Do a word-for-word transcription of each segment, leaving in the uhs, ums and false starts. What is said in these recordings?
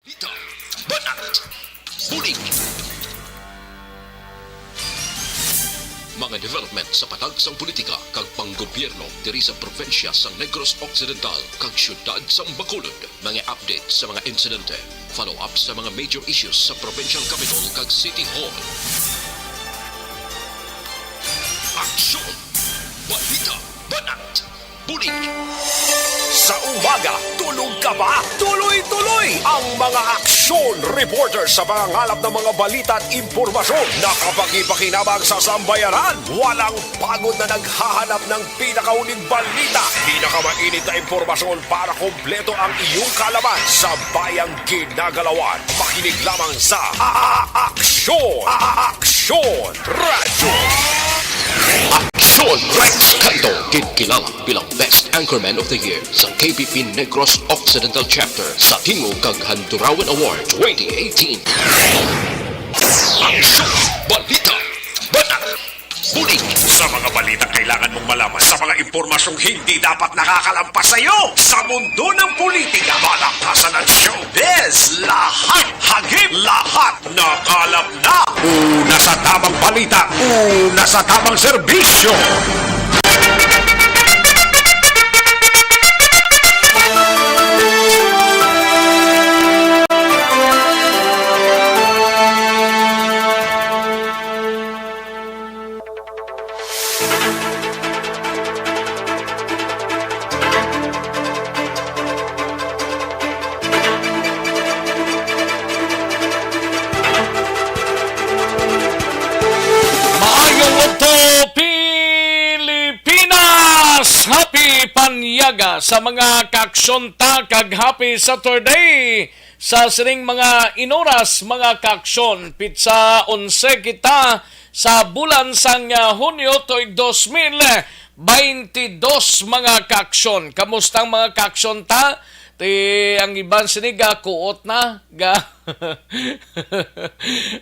Balita, banat, bulig. Mga development sa patag sang politika kag panggobyerno diri sa probinsya sang Negros Occidental kag siyudad sang Bacolod. Mga update sa mga insidente, follow-up sa mga major issues sa provincial capital kag city hall. Aksyon! Balita, banat, bulig. Sa umaga, tulog ka ba? Tuloy-tuloy ang mga aksyon reporter sa pangangalap ng mga balita at impormasyon na kapakipakinabang sa sambayanan. Walang pagod na naghahanap ng pinakahuling balita, pinakamainit na impormasyon para kompleto ang iyong kaalaman sa bayang ginagalawan. Makinig lamang sa A-, A-, Aksyon! A-, A-, Aksyon! Radyo! Aksyon Rex Canto, ginkilala bilang Best Anchorman of the Year sa K B P Negros Occidental Chapter sa Tingog kag Handurawan Award twenty eighteen. Aksyon! Balita! Banat! Bulig! Sa mga balitang kailangan mong malaman, sa mga impormasyong hindi dapat nakakalampas sa iyo, sa mundo ng politika, balaktasan at showbiz, lahat hagip, lahat nakalap na. Una sa tamang balita, una sa tamang serbisyo. Maayong udto, Pilipinas! Happy Panyaga sa mga kaaksyon ta kag happy Saturday sa sining mga inoras, mga kaaksyon. Pitsa onse kita sa bulan sang, ah, Hunyo tuig dos mil baynte dos, mga kaaksyon. Kamusta ang mga kaaksyon ta? Ti, ang iban sini gakuot na, ga-,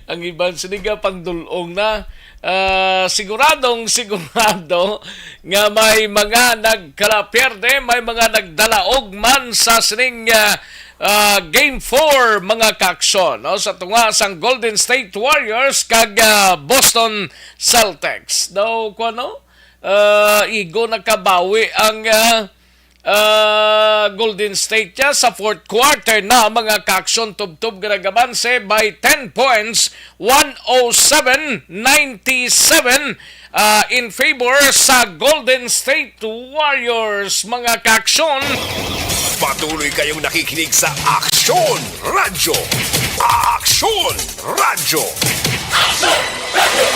ang iban sini gapangdul-ong na. Ah, siguradong sigurado nga may mga nagkalapierde, may mga nagdalaog man sa sining, ah, ah, Game four, mga kaaksyon, no? Sa tunga sang Golden State Warriors kag, ah, Boston Celtics. Daw, kuwan, no? Ah, igo nakabawi ang, ah, ah, Golden State ya sa fourth quarter na, mga kaaksyon, tubtob nga nagabanse by ten points, one oh seven ninety-seven, ah, in favor sa Golden State Warriors, mga kaaksyon. Patuloy kayong nakikinig sa Aksyon Radyo. Aksyon Radyo.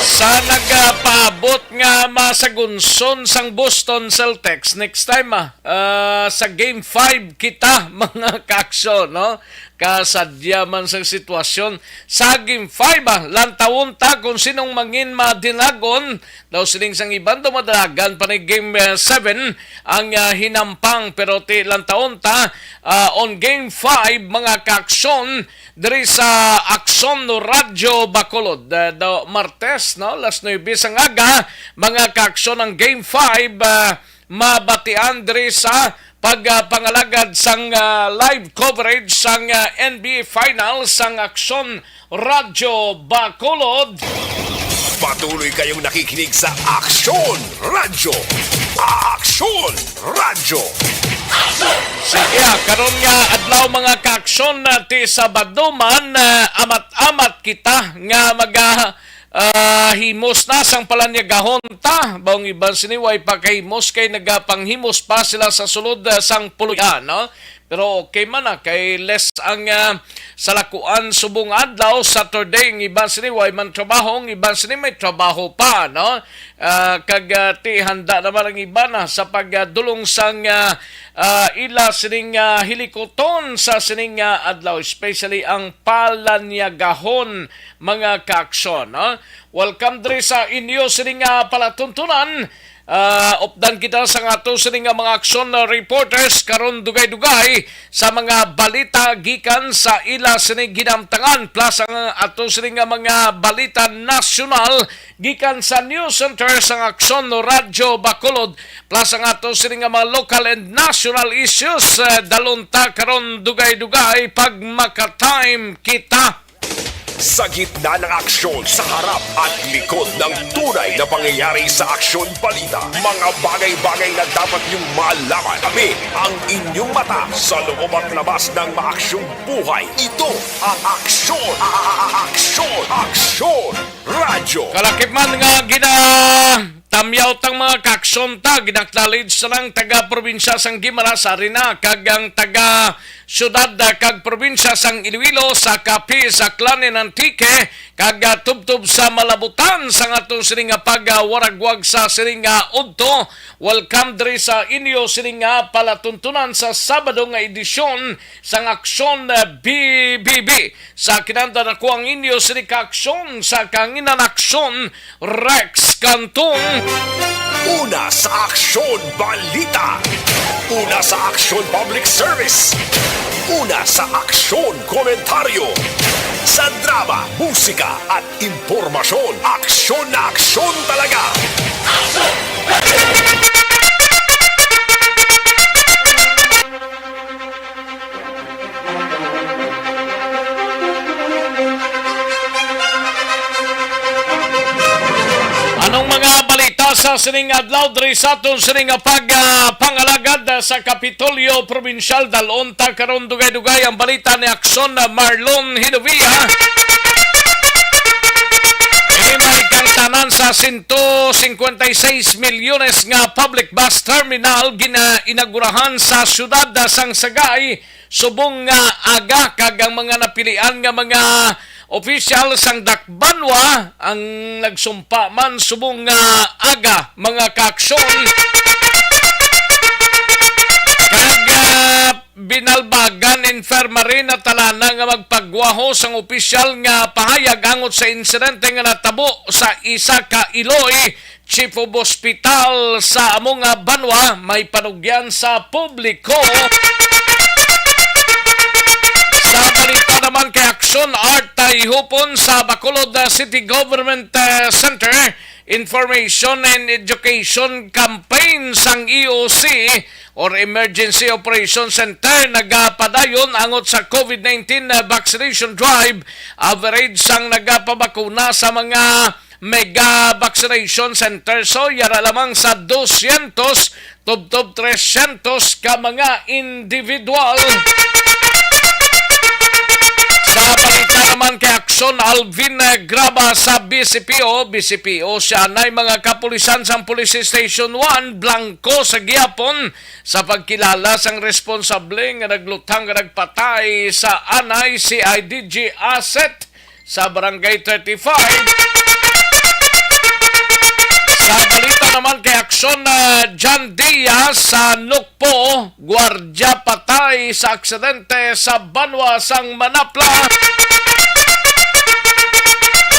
Sa nagapaabot nga masagunson sang Boston Celtics, next time, ah, ah, sa Game five kita, mga kaaksyon, no? Kasadya man sang sitwasyon sa Game five, ah, lantawon ta kung sinong mangin madinagon. Daw siling sang iban daw madalagan pa ni Game, eh, seven ang, ah, hinampang, pero ti lantawon ta, ah, on Game five, mga kaaksyon, diri sa Aksyon Radyo Bacolod. Eh, daw Martes, no, las nuebe sang aga, mga kaaksyon, ang Game five, ah, mabatian diri sa pag, ah, pangalagad sang, ah, live coverage sang, ah, N B A Finals sang Aksyon Radyo Bacolod. Patuloy kayong nakikinig sa Aksyon Radyo. Aksyon Radyo. Sige, ah, karon nga adlaw, mga kaaksyon, ah, ti Sabado man, ah, amat-amat kita nga maga-, ah, himos na sang palanyagahon ta. Baw ang iban sini way pa kahimos kay nagapanghimos pa sila sa sulod, ah, sang puloy-an, no? Pero okay man na, kay less ang, ah, salakuan subong adlaw, Saturday, ang iban sini way man trabaho, ang iban sini may trabaho pa, no? Ah, kag, ah, ti handa naman ang iban, ah, sa pagdulong sang, ah, ah, ila sining, ah, hilikuton sa sining, ah, adlaw, especially ang palanyagahon, mga kaaksyon, no? Welcome diri sa inyo sining, ah, palatuntunan. Ah, updan kita sa ato sini nga mga aksyon, ah, reporters karon, dugay-dugay sa mga balita gikan sa ila sini ginamtangan, plus ang ato sini nga mga balita nasyonal gikan sa news center sang Aksyon Radyo Bacolod, plus ang ato sini nga mga local and national issues. Ah, dalon ta karon, dugay-dugay, pag maka-time kita. Sa gitna ng aksyon, sa harap at likod ng tunay na pangyayari sa Aksyon Balita, mga bagay-bagay na dapat niyong malaman. Tabi ang inyong mata sa loob at labas ng maaksyong buhay. Ito ang Aksyon, a- a- a- Aksyon, Aksyon Radyo. Kalakip man nga gina- Tamyaw tang mga kaaksyon ta, gin-acknowledge sa lang taga-probinsya sang Guimaras, ari na, kag ang taga-syudad, ah, kag probinsya sang Iloilo, sa Capiz, Aklan, and Antique, kag, ah, tubtob sa Malabutan, sang ato sini nga pagwaragwag sa sini nga udto. Welcome diri sa inyo sini nga palatuntunan sa Sabado nga edisyon sang Aksyon, ah, B B B. Sa kinanda nako ang inyo sini ka aksyon sa kanginan aksyon, Rex Cantong. Una sa Aksyon Balita. Una sa Aksyon Public Service. Una sa Aksyon Komentaryo. Sa drama, musika at impormasyon, aksyon na aksyon talaga. Anong mga balita sa sining adlaw diri sa aton sining pag, ah, pangalagad, ah, sa Kapitolyo Probinsyal? Dalon ta karon dugay-dugay ang balita ni Aksyon, ah, Marlon Hinovia. Ini may kangtanan sa sento singkwenta y seis milyones nga public bus terminal gina-, inaugurahan sa siyudad, ah, sang Sagay subong nga aga, kag ang mga napilian nga mga opisyal sang dakbanwa ang nagsumpa man subong nga aga, mga kaaksyon. Kag, ah, binalbagan infirmary na talana nga magpagwaho sang opisyal nga pahayag angot sa insidente nga natabo sa isa ka Iloy Chief of Hospital sa amo nga banwa may panugyan sa publiko. Sa balita naman kay Aksyon, Art Taihupon sa Bacolod, uh, City Government, uh, Center, Information and Education Campaign sang E O C or Emergency Operation Center nagapadayon angot sa COVID nineteen, uh, vaccination drive. Average sang nagapabakuna sa mga mega vaccination center. So, yara lamang sa dosyentos, tubtob tresyentos ka mga individual. Sa balita naman kay Aksyon, Alvin, eh, Graba sa B C P O. B C P O siya anay mga kapulisan sang Police Station one, blanko sa gihapon sa pagkilala sang responsable nga naglutang nga nagpatay sa anay C I D G asset sa Barangay thirty-five. Sa balita naman kay Aksyon, ah, John Diaz sa Nukpo, gwardya patay sa aksidente sa banwa sang Manapla.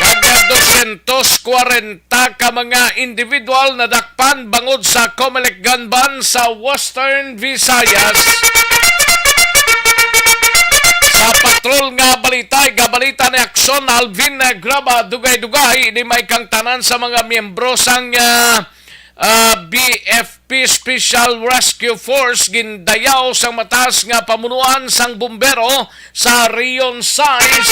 Kag dosyentos kwarenta ka mga individual nadakpan bangod sa Comelec gun ban sa Western Visayas. Sa patrol nga balita, igabalita ni Aksyon Alvin Graba, dugay-dugay, ini may kangtanan sa mga miyembro sang, ah, ah, B F P Special Rescue Force gindayaw sang mataas nga pamunuan sang bumbero sa Region sais.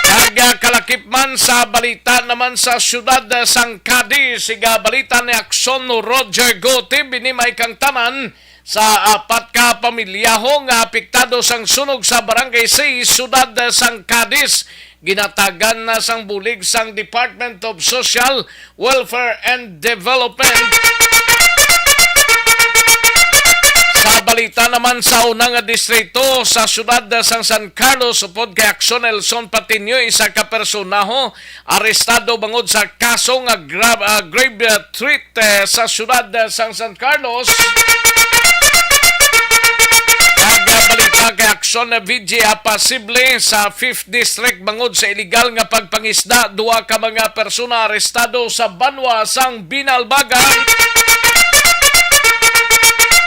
Kag, ah, kalakip man sa balita naman sa siyudad, ah, sang Cadiz, igabalita ni Aksyon Roger Gotib, ini may kangtanan sa apat ka pamilyaho nga apektado sang sunog sa Barangay sais, siyudad, ah, sang Cadiz. Ginatagan na sang bulig sang Department of Social Welfare and Development. Sa balita naman sa una nga distrito sa siyudad sang San Carlos, upod kay Aksyon Elson Patiño, isa ka personaho arestado bangod sa kaso nga gra-, ah, grave, ah, threat, eh, sa siyudad, eh, sang San Carlos. Kag, ah, balita Kay aksyon na V G A posible sa Fifth District bangod sa iligal nga pagpangisda. Duha ka mga persona arestado sa banwa sang Binalbagan.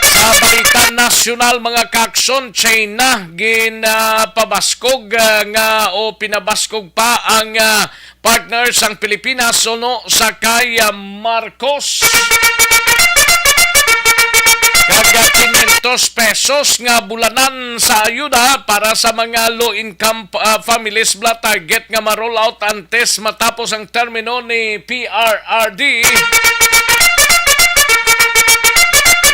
Sa balita nasyonal, mga kaaksyon, China ginapabaskog, ah, nga o pinabaskog pa ang, ah, partner sang Pilipinas suno sa kay, ah, Marcos. Kag, ah, quinientos pesos nga bulanan sa ayuda para sa mga low income, ah, families bala target nga ma-roll out antes matapos ang termino ni P R R D.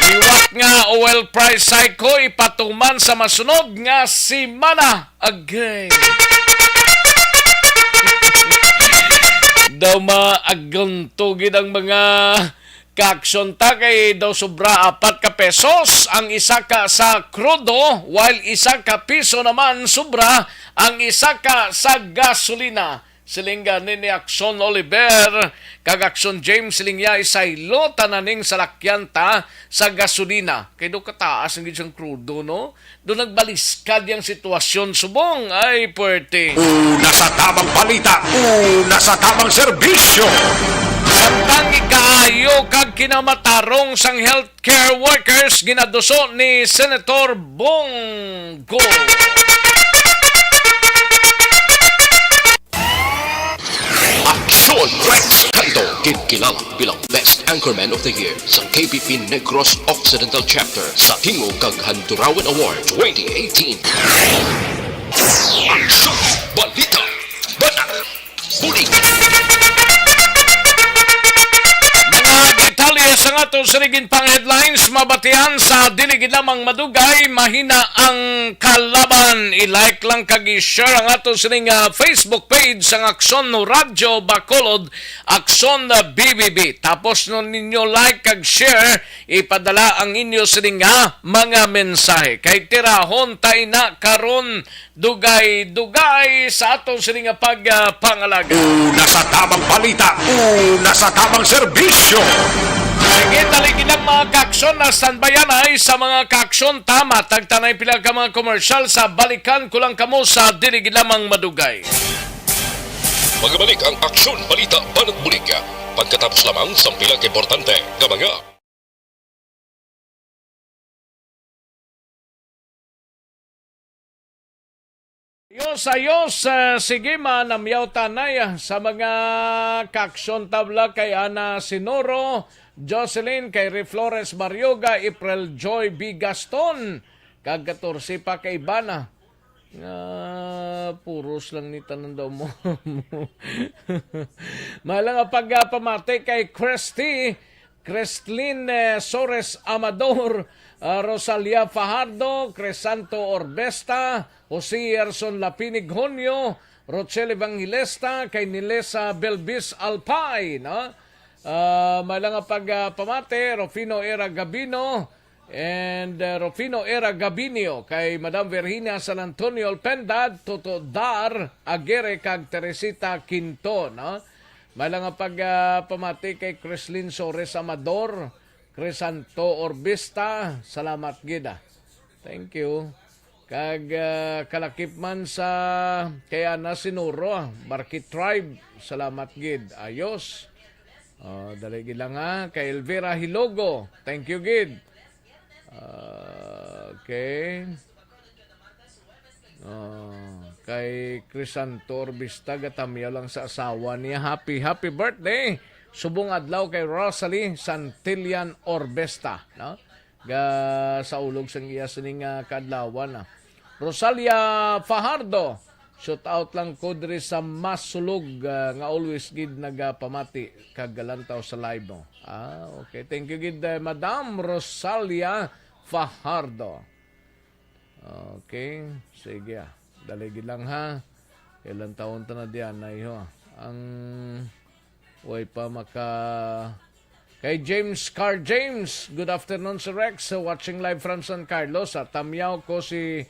Liwat nga oil price hike ipatuman sa masunod nga semana. Agay. Daw maagonto gid ang mga kaaksyon ta kay daw sobra apat ka pesos ang isa ka sa krudo, while isa ka piso naman sobra ang isa ka sa gasolina. Siling gani ni Aksyon Oliver kag Aksyon James, siling niya, isaylo tanan ning salakyan ta sa gasolina. Kay daw kataas ang gid sang krudo, no? Doon nagbaliskad yang sitwasyon subong. Ay, puwerte. Una sa tamang balita, una sa tamang serbisyo. Samtang ikaayo kag kinamatarong sang healthcare workers ginaduso ni Senator Bong Go. Aksyon Rex Cantong, ginkilala bilang Best Anchorman of the Year sa K P P Negros Occidental Chapter sa Tingog kag Handurawan Award twenty eighteen. Aksyon! Balita! Banat! Bulig! Mga detalye sa aton sining pang headlines mabatian sa dili gid lamang madugay, mahina ang kalaban. I-like lang kag i-share ang aton sining, ah, Facebook page sang Aksyon Radyo Bacolod, Aksyon, ah, B B B. Tapos no ninyo like kag share, ipadala ang inyo sining, ah, mga mensahe. Kay tirahon ta ina karon dugay-dugay sa aton sini nga pagpangalaga. Una sa tamang balita, una sa tamang serbisyo. Sige, dali gid lang, mga kaaksyon, na standbyan ay sa mga kaaksyon ta. Matag ta na pila ka mga komersyal, sa balikan ko lang kamo sa dili gid lamang madugay. Magabalik ang Aksyon Balita Banat Bulig pagkatapos lamang sang pila ka importante nga mga Ayos, ayos. Eh, sige, manamyaw tanay, ah, sa mga kaaksyon ta bala kay Ana Sinoro, Jocelyn, kay Ray Flores Barrioga, April Joy B Gaston, kag katorse pa kay Ivana. Nga puros lang ni tanan daw mo. May lang ang pagpamati kay Christy, Christine, eh, Sores Amador, ah, Rosalia Fajardo, Crisanto Orbesta, Jose Yerson Lapinig Honyo, Rochelle Evangelista, kay Nilesa Belvis Alpay, no? Ah, may lang ang pagpamati, Rufino Era Gabino, and, uh, Rufino Era Gabinio, kay Madam Virginia San Antonio Alpendad, Toto Dar Aguirre, kag Teresita Quinto, no? May lang ang pag, ah, pamati kay Chrislyn Sores Amador, Crisanto Orbista, salamat gid, ah. Thank you. Kag, ah, kalakip man sa kay Ana Sinuro, ah, Barkit Tribe, salamat gid. Ayos. Oh, dali gid lang, ha. Kay Elvira Hilogo, thank you gid. Ah, okay. Oh, kay Crisanto Orbista, gatamyaw lang sa asawa niya. Happy, happy birthday. Subong adlaw kay Rosalie Santillan Orbesta, no? Ga sa ulog sang iya sining, ah, kaadlawan, ah. Rosalia Fajardo, shout out lang ko diri sa Masulog, ah, nga always gid nagapamati kag galantaw sa live mo. Ah, okay. Thank you gid, eh, Madam Rosalia Fajardo. Okay, sige, ah. Dali gid lang, ha. Ilang taon ta na diyan, ay, ho. Ang way pa maka-, kay James Car James, "Good afternoon, Sir Rex. Watching live from San Carlos. Sa tamyaw ko si,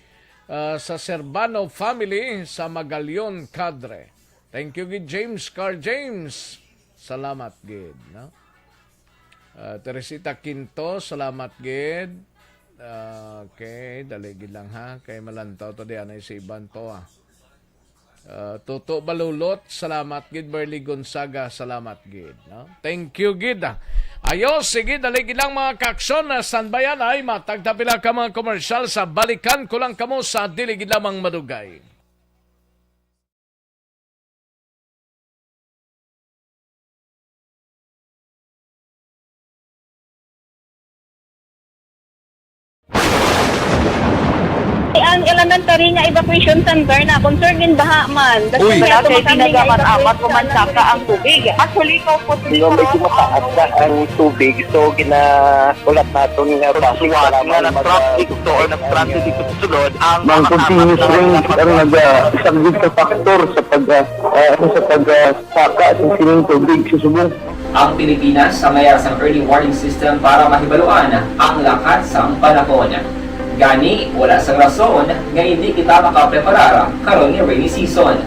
ah, sa Serbano family sa Magallon, Cadre." Thank you gid, James Car James. Salamat gid, no? Ah, Teresita Quinto, salamat gid. Okay, dali gid lang ha, kay malantaw to di anay si Iban to ah. Uh, Tuto Balulot, salamat gid. Berly Gonzaga, salamat gid, no? Thank you gid ah. Ayo, sige, dali gid lang mga kaakson na standbyan ay matagtapila ka mga komersyal sa balikan ko lang kamo sa dili gid lamang madugay. Ang elementary nga evacuation center na concern in baha man. Uy! Wala kay ginagamat-amat ko man saka ang tubig. Actually, ko po. Medyo mataas na ang tubig, so gina ulat naton nga traffic nga nag-traffic to or nag-traffic dito sa sulod ang Ang continuous rain ang nag-isang sa factor sa pag ah, ah, sa pag ah, saka sa sining tubig sa subong. Ang Pilipinas sa mayar sang early warning system para mahibaluan ang lakat sang panahon. Gani, wala sang rason nga hindi kita makapreparar karon nga rainy season.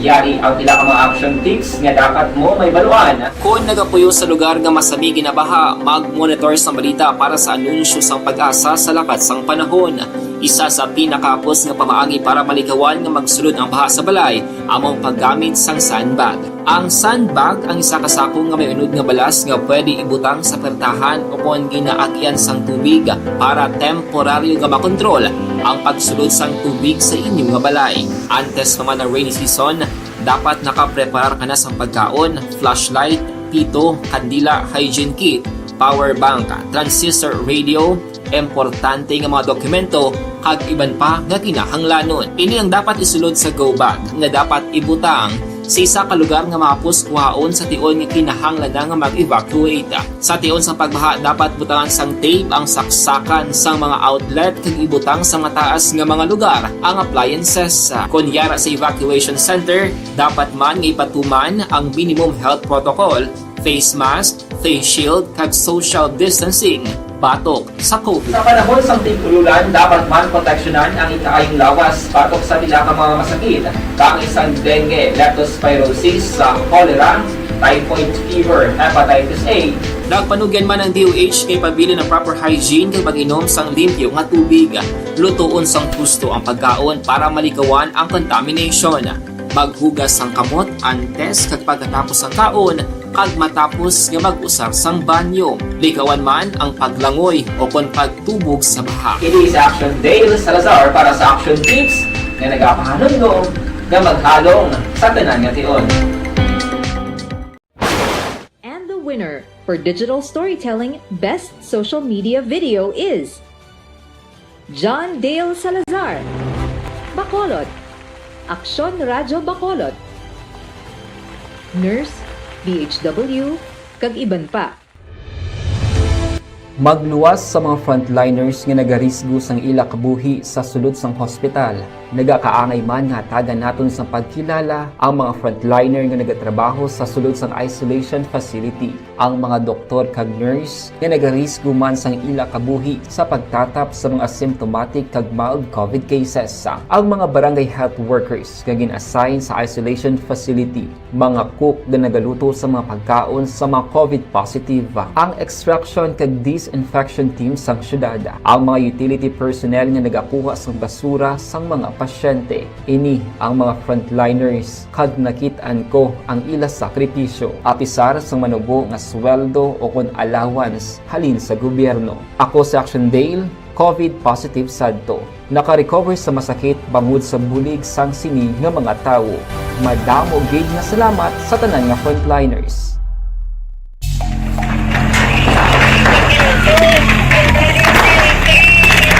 Yari ang pila ka mga action tips nga dapat mo mahibaluan. Kon nagapuyo sa lugar nga masami ginabaha, mag-monitor sang balita para sa anunsyo sang PAGASA sa lakat sang panahon. Isa sa pinakahapos nga pamaagi para malikawan nga magsulod ang baha sa balay amo ang paggamit sang sandbag. Ang sandbag ang isa ka sako nga may unod nga balas nga pwede ibutang sa pertahan ukon ginaagyan sang tubig para temporaryo nga makontrol ang pagsulod sang tubig sa inyo nga balay. Antes pa man ang rainy season, dapat nakapreparar ka na sang pagkaon, flashlight, pito, kandila, hygiene kit, power bank, transistor radio, importante nga mga dokumento, kag iban pa nga kinahanglanon. Ini ang dapat isulod sa go bag nga dapat ibutang sa isa ka lugar nga mahapos kuhaon sa tion nga kinahanglan na nga mag-evacuate. Sa tion sang pagbaha, dapat butangan sang tape ang saksakan sang mga outlet kag ibutang sa mataas nga mga lugar ang appliances. Kon yara sa evacuation center, dapat man nga ipatuman ang minimum health protocol, face mask, face shield, kag social distancing batok sa COVID. Sa panahon sang tig-ululan, dapat man proteksyonan ang ikaayong lawas batok sa pila ka mga masakit, kaangay sang dengue, leptospirosis, sa cholera, typhoid fever, hepatitis A. Nagpanugyan man ang D O H kay pabilin ang proper hygiene kag pag-inom sang limpyo nga tubig. Lutoon sang husto ang pagkaon para malikawan ang contamination. Maghugas sang kamot antes kag pagkatapos sang kaon kag matapos nga mag-usar sang banyo. Likawan man ang paglangoy ukon pagtubog sa baha. Kini si Action Dale Salazar para sa Action Tips nga nagapahanumdom nga maghalong sa tanan nga tion. And the winner for Digital Storytelling Best Social Media Video is John Dale Salazar, Bacolod, Aksyon Radyo Bacolod, Nurse, D H W, kag iban pa. Magluwas sa mga frontliners nga nagarisgo sang ila kabuhi sa sulod sang hospital. Nagakaangay man nga hatagan naton sang pagkilala ang mga frontliner nga nagatrabaho sa sulod sang isolation facility, ang mga doktor kag nurse nga nagarisgo man sang ila kabuhi sa pagtatap sa mga symptomatic kag mild COVID cases, ang mga barangay health workers nga gin-assign sa isolation facility, mga cook nga nagaluto sa mga pagkaon sa mga COVID positive, ang extraction kag disinfection team sang syudad, ang mga utility personnel nga nagakuha sang basura sang mga pasyente. Ini ang mga frontliners, kag nakit-an ko ang ila sakripisyo, apisar sang manubo nga sweldo ukon allowance halin sa gobyerno. Ako si Action Dale, COVID positive sadto. Naka-recover sa masakit bangod sa bulig sang sini nga mga tawo. Madamo gid nga salamat sa tanan nga frontliners.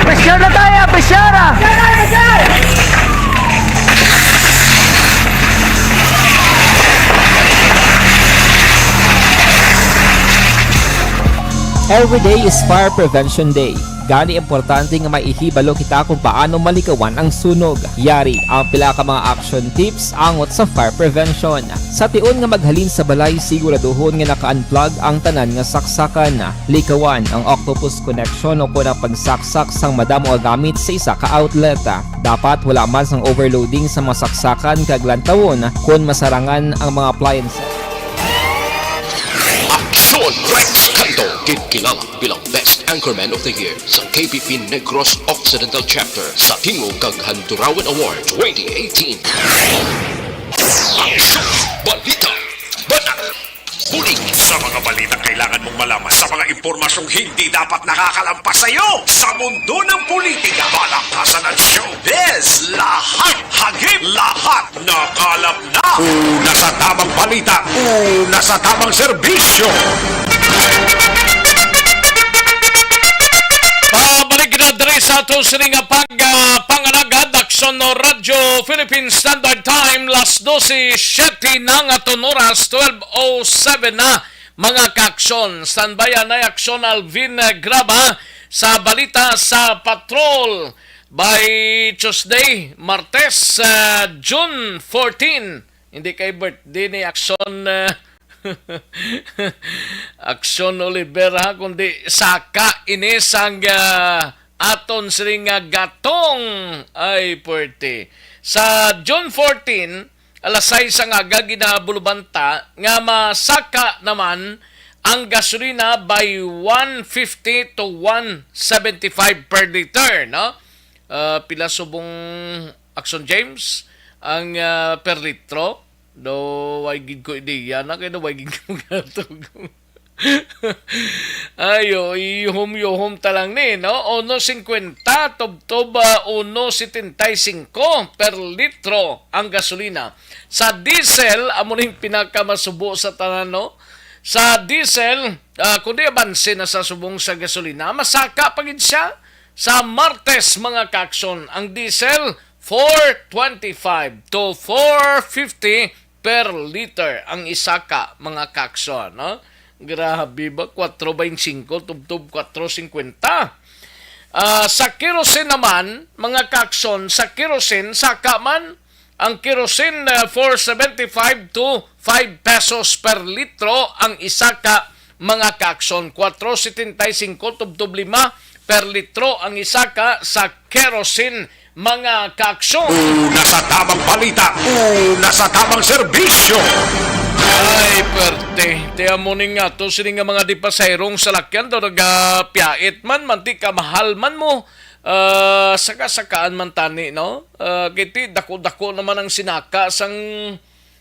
Pressure na tayo! Pressure na! Every day is Fire Prevention Day. Gani importante nga maihibalo kita kung paano malikawan ang sunog. Yari ang pila ka mga action tips angot sa fire prevention. Sa tion nga maghalin sa balay, siguraduhon nga naka-unplug ang tanan nga saksakan. Likawan ang octopus connection o kon ang pagsaksak sang madamo nga gamit sa isa ka outlet. Dapat wala man sang overloading sa mga saksakan kag lantawon kon masarangan ang mga appliances. Aksyon Rex Kanto, gid kilala bilang Best Anchorman of the Year sa K P P Negros Occidental Chapter sa Tingog kag Handurawan Award twenty eighteen. Aksyon! Balita! Banat! Bulig! Sa mga balitang kailangan mong malaman, sa mga impormasyong hindi dapat nakakalampas sa iyo, sa mundo ng politika, balaktasan at showbiz, lahat hagip, lahat nakalap na. Una sa tamang balita, una sa tamang serbisyo. Pabalik na diri sa ato sini nga pag, ah, pangalagad, Aksyon no Radyo Philippine Standard Time, las dose siete na nga aton oras, twelve oh seven na, mga kaaksyon. Standby anay Aksyon Alvin, eh, Graba sa balita sa Patrol by Tuesday, Martes, ah, June fourteen. Hindi kay birthday ni Aksyon, ah, Aksyon Oliver, ha, kundi saka ini sang, ah, aton sini nga gatong. Ay, puwerte. Sa June fourteen, alas sais ang aga, ginabulubanta nga masaka naman ang gasolina by one fifty to one seventy-five per liter, no? Ah, pila subong, Aksyon James, ang, ah, per litro? Do, way gid ko ideya na, kay do, way gid ko gatog. Ayo, ihom-ihom ta lang ni, no? Uno cincuenta, tubtob, ah, uno setenta y cinco per litro ang gasolina. Sa diesel, amo ning pinakamasubo sa tanan, no? Sa diesel, ah, kundi abanse na sa subong sa gasolina, masaka pa gid siya. Sa Martes, mga kaaksyon, ang diesel, four twenty-five to four fifty per liter ang isaka, mga kaaksyon, no? Grabe ba? Kwatro beintisinko tubtob kwatro singkwenta. Ah, sa kerosene naman, mga kaaksyon, sa kerosene, saka man ang kerosene, ah, four seventy-five to five pesos per litro ang isaka, mga kaaksyon. Kwatro setenta y cinco tubtob lima per litro ang isaka sa kerosene, mga kaaksyon. Una sa tamang balita, una sa tamang serbisyo. Ay, perte. Ti amo ni nga to, sini nga mga di pasaherong salakyan daw nagapiyait man, manti kamahal man mo. Ah, saka-sakaan man tani, no? Ah, kay ti dako-dako naman ang sinaka sang,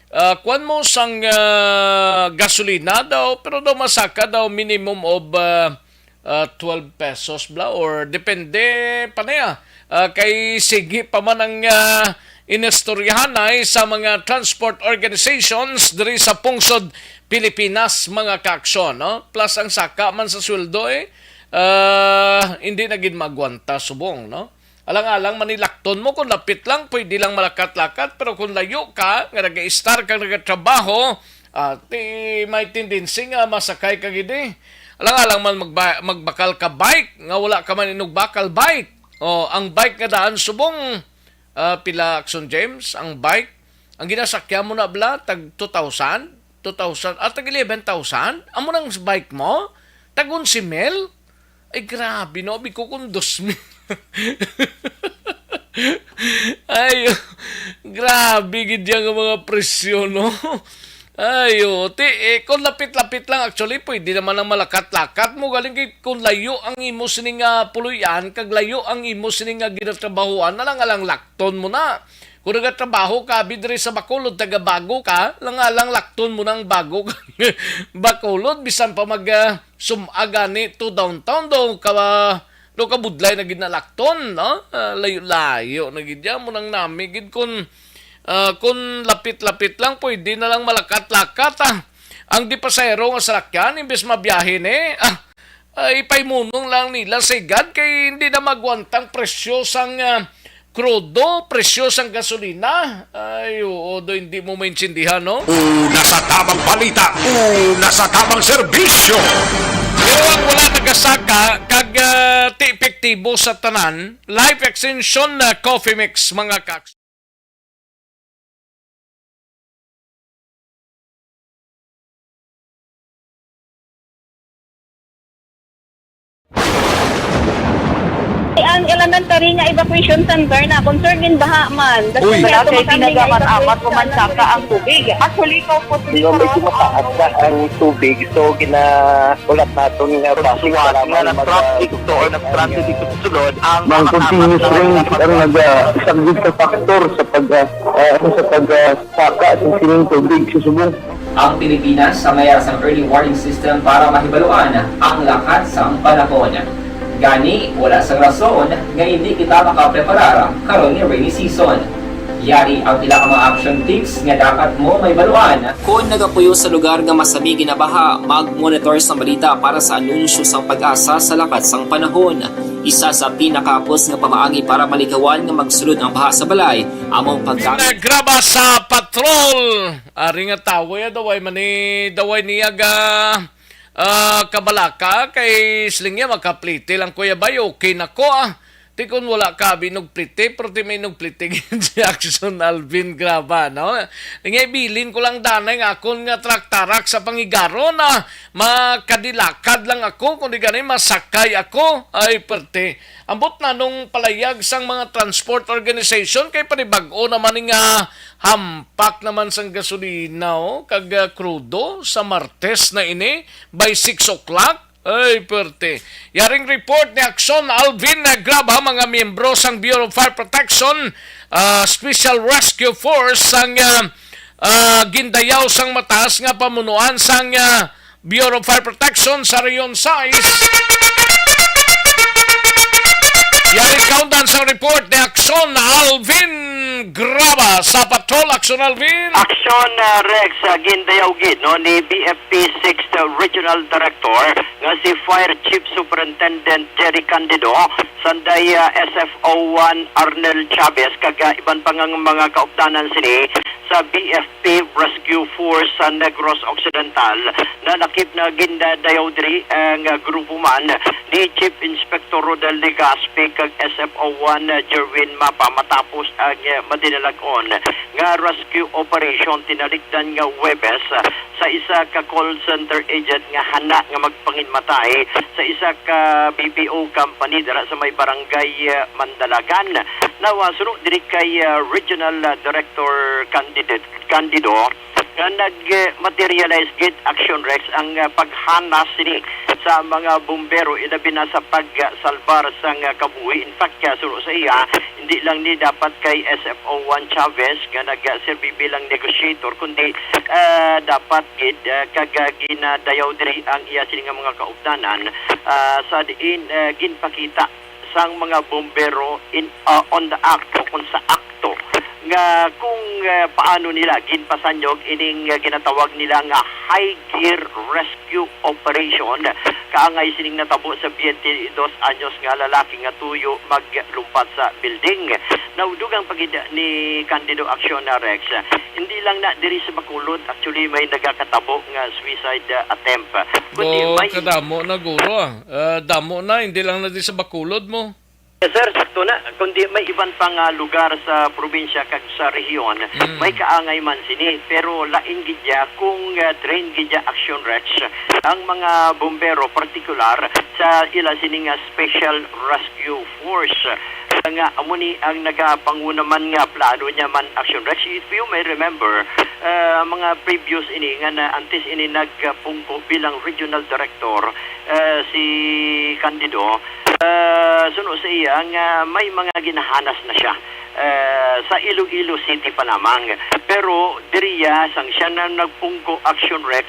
ah, kuwan mo, sang, ah, gasolina daw, pero daw masaka daw minimum of, ah, ah, twelve pesos bla, or depende pa niya. Ah, kay sige pa man ang, ah, inistoryahanay sa mga transport organizations diri sa pungsod Pilipinas, mga kaaksyon, no? Plus ang saka man sa sweldo, eh, ah, hindi na gid magwanta subong, no? Alang-alang manilakton mo, kung lapit lang, pwede lang malakat-lakat, pero kung layo ka, nga nag-istar kang nagatrabaho, ah, ti may tendency nga masakay ka gid, eh. Alang-alang man magba-, magbakal ka bike, nga wala ka man inugbakal bike. O, ang bike nga daan subong, ah, pila, Action James, ang bike? Ang ginasakyan mo na bala, tag two thousand? Two thousand, ah, tag eleven thousand? Amo nang bike mo? Tag onse mil? Ay, grabe, no? Abi ko kung dos mil. Ay, grabe gid yan nga mga presyo, no? Ay, oh, ti, eh, kung lapit-lapit lang, actually, pwede naman ang malakat-lakat mo. Galing kay, kung layo ang imo sini nga puloy-an, kag layo ang imo sini nga ginatrabahoan, alang-alang lakton mo na. Kung nagatrabaho ka, abi diri sa Bacolod, taga Bago ka, alang-alang lakton mo nang Bago ka. Bacolod, bisan pa mag, ah, sum-a gani to downtown, do ka, do ka budlay na gid na lakton, no? Ah, layo-layo na gid yan. Mo nang nami gid kun, ah, kun lapit-lapit lang, pwede na lang malakat-lakat, ah. Ang di pasahero nga salakyan, imbes mabiyahe ni, ah, ah, ipaimunong lang nila sa igad kay hindi na magwantang presyo sang, ah, krudo, presyo sang gasolina. Ay, oo, do, hindi mo maintindihan, no? Una sa tamang balita, una sa tamang serbisyo. Pero ang wala nagasaka, kag, ah, ti epektibo sa tanan, life extension na coffee mix, mga kaks. Ang elementary nga evacuation center na concern din baha man. Uy. Wala kay pinagamat-amat o mansaka ang tubig. Actually, ikaw po, di ba, may tumataas na ang tubig, so ginahulat naton nga traffic nga nag-traffic to or nag-traffic dito sa sulod ang mga continuous rain ang nagasaglit sa factor sa pag, ah, ah, sa pag, ah, saka sa sining tubig sa subong. Ang Pilipinas sa mayar sang early warning system para mahibaluan ang lakat sang panahon. Gani, wala sang rason nga hindi kita makapreparar karon nga rainy season. Yari ang pila ka mga action tips nga dapat mo mahibaluan. Kon nagapuyo sa lugar nga masami ginabaha, mag-monitor sa balita para sa anunsyo sang PAGASA sa lakat sang panahon. Isa sa pinakahapos nga pamaagi para malikawan nga magsulod ang baha sa balay amo ang paggamit. Graba sa patrol. Ari nga tawo ya, daway man ni, daway niya ga, ah, kabalaka kay siling niya, "Makapliti lang ko ya bay, okay na ko, ah." Ti kon wala ka abi nagpliti, pero ti may nagpliti gid si Action Alvin, graba, no? Nga ibilin ko lang danay nga akon nga traktarak sa pangigaron, ah, makadilakad lang ako, kundi gani masakay ako. Ay, perte. Ambot na nung palayag sang mga transport organization kay panibag-o naman ni nga hampak naman sang gasolina, oh, kag, ah, krudo sa Martes na ini by six o'clock. Ay, perte. Yaring report ni Action Alvin Nagraba, mga miyembro sang Bureau of Fire Protection, ah, Special Rescue Force sang, ah, ah, gindayaw sang mataas nga pamunuan sang, ah, Bureau of Fire Protection sa Region sais. Yari kaundan sa report ni Action Alvin Graba sa Patrol. Action Alvin. Action, uh, Rex, uh, gindayaw gid, no, ni B F P sixth Regional Director nga si Fire Chief Superintendent Jerry Candido, sanday, uh, S F O one Arnel Chavez, kag, uh, iban pa nga mga kaupdanan sini sa B F P Rescue Force sa Negros Occidental, na lakip na gindayaw diri ang grupo man ni Chief Inspector Rodel Legaspi kag S F O one Jerwin Mapa matapos ang madinalag-on nga rescue operation tinalikdan nga Huwebes sa isa ka call center agent nga hana nga magpanginmatay sa isa ka B P O company dira sa may barangay, ah, Mandalagan. Now, ah, suno diri kay, ah, Regional, ah, Director Candidate, Candido, nga nag-materialize gid, Action Rex, ang, ah, paghanas sini sa mga bumbero, ilabi na sa pagsalbar sang, ah, kabuhi. In fact, ah, suno sa iya, hindi lang ni dapat kay S F O one Chavez nga nagserbi bilang negotiator, kundi, ah, dapat gid, ah, kag, ah, ginadayaw diri ang iya sini nga mga kaupdanan, ah, sa diin, ah, ginpakita sang mga bombero in, ah, on the act o kung sa akto nga kung, ah, paano nila ginpasanyog ining, ah, ginatawag nila nga high gear rescue operation kaangay sining natabo sa twenty-dos anyos nga lalaki nga tuyo maglumpat sa building. Now, dugang pa gid ni Candido Accion, Rex, hindi lang na diri sa Bacolod, actually, may nagakatabo nga suicide, ah, attempt. Kundi Oh, may kadamo na, guro, ah. Ah, damo na, hindi lang na di sa Bacolod mo. Yes, sir, sakto na. Kundi may iban pa nga lugar sa probinsya kag sa rehiyon, Mm. may kaangay man sini. Pero lain gid ya kung, ah, train gid ya, Action Rex, ang mga bombero, partikular sa ila sini nga Special Rescue Force. Nga amo ni ang nagapanguna man nga plano niya man, Action Rex. If you may remember, ah, mga previous ini nga na, antes ini nagpungko bilang regional director, ah, si Candido, ah, suno sa iya nga may mga ginahanas na siya, ah, sa Iloilo City pa lamang. Pero diri ya, sang siya na nagpungko, Action Rex,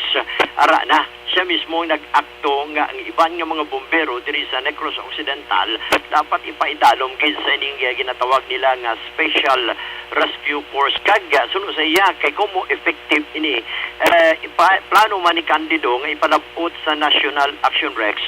ara na, siya mismo ang nag-akto nga ang iban nga mga bombero diri sa Negros Occidental dapat ipaidalom gid sa ining, ah, ginatawag nila nga Special Rescue Force. Kag, ah, suno sa iya, kay kumo effective ini, eh, ipa-, plano man ni Candido nga ipalab-ot sa National Action Rex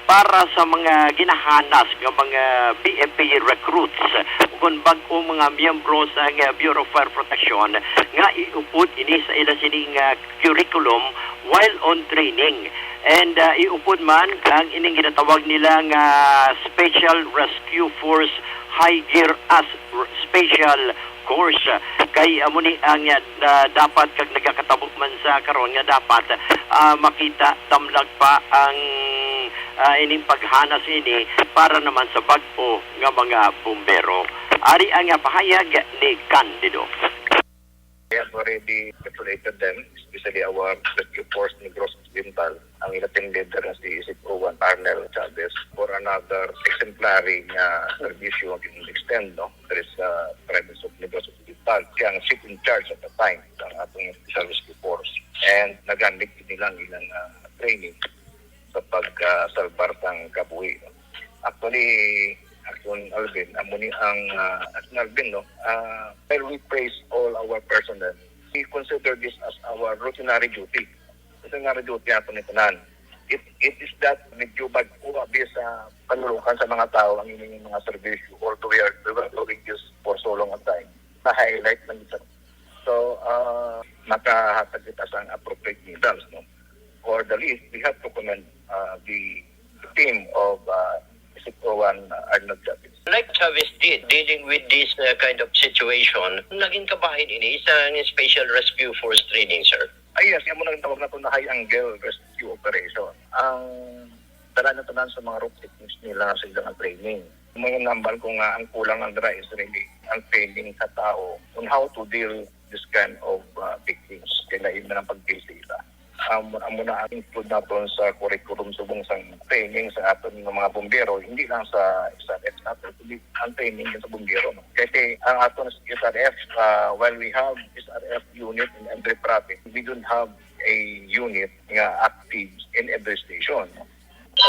para sa mga ginahanas nga mga B F P recruits o kon bag-o mga miyembro sa nga Bureau of Fire Protection nga iupod ini sa ila sining, ah, curriculum while on training. And, ah, iupod man ang ining ginatawag nila nga Special Rescue Force High Gear as r-, Special Course. Kay amo ni ang, ah, dapat kag nagakatabo man sa karon nga dapat, ah, makita damlag pa ang ah, ining paghana sini para naman sa bag-o nga mga bumbero. Ari ang, ah, pahayag ni Candido. We have already congratulated them, especially our rescue force ni Negros Occidental, ang ila team leader nga si Isip Owan Arnel Chavez, for another exemplary nga serbisyo nga gin-extend, no? There is, uh, province of Negros Occidental. Siya ang chief in charge at the time sa atong special rescue force. And nagamit nila ang ilang, uh, training sa pagsalbar sang kabuhi, no? Actually, Action Alvin, amo ni ang, ah, Action Alvin, no? Ah, while we praise all our personnel, we consider this as our routinary duty. Routinary duty ato ni tanan. It, it is that medyo bag-o abi sa panulukan sa mga tao ang ining mga serbisyo, although we are, we were doing this for so long a time. Na-highlight lang sa So, uh, makahatag kita sang appropriate medals, no? For the least, we have to commend, uh, the team of, uh, Isip Owan, uh, Arnold Chavez. Like Chavez did, dealing with this, uh, kind of situation, naging kabahin ini sa special rescue force training, sir. Ah, yes, yung muna tawag na ito na high angle rescue operation. Ang dala na tanan sa mga rope techniques nila sa ilang training. May nambal ko nga ang kulang ang dira is really ang training sa tao on how to deal this kind of, uh, victims. Kaya lain na ang pag-deal sa ila. Um, amo na ang include naton sa curriculum subong sang training sa aton nga mga bumbero, hindi lang sa S R F naton, kundi ang training din sa bumbero, no? Kasi ang aton sa S R F, uh, while we have S R F unit in every province, we don't have a unit nga active in every station.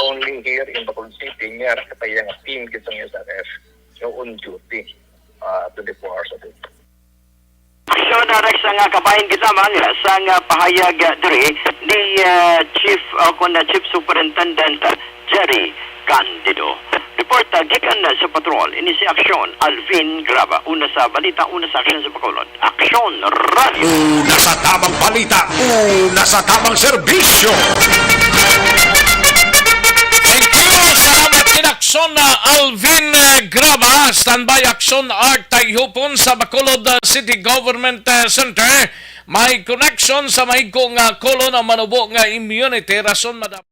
Only here in Bacolod City, may ara ka tayo nga team gid sang S R F nga on duty, ah, twenty-four hours a day. Aksyon, ah, Rex, nga kabahin gid lamang sang, ah, pahayag, ah, diri ni, ah, Chief, ah, kun, ah, Chief Superintendent, ah, Jerry Candido. Report, ah, gikan, ah, sa patrol, ini si Aksyon Alvin Graba. Una sa balita, una sa aksyon sa Bacolod. Aksyon Radio. Una sa tamang balita, una sa tamang serbisyo. Thank you. Salamat gid, Aksyon, ah, Alvin, eh, Graba. Standby, Aksyon Art Tayhupon sa Bacolod, ah, City Government, eh, Center. May connection sa mahigko nga kolon ang manubo nga immunity. Rason, madam.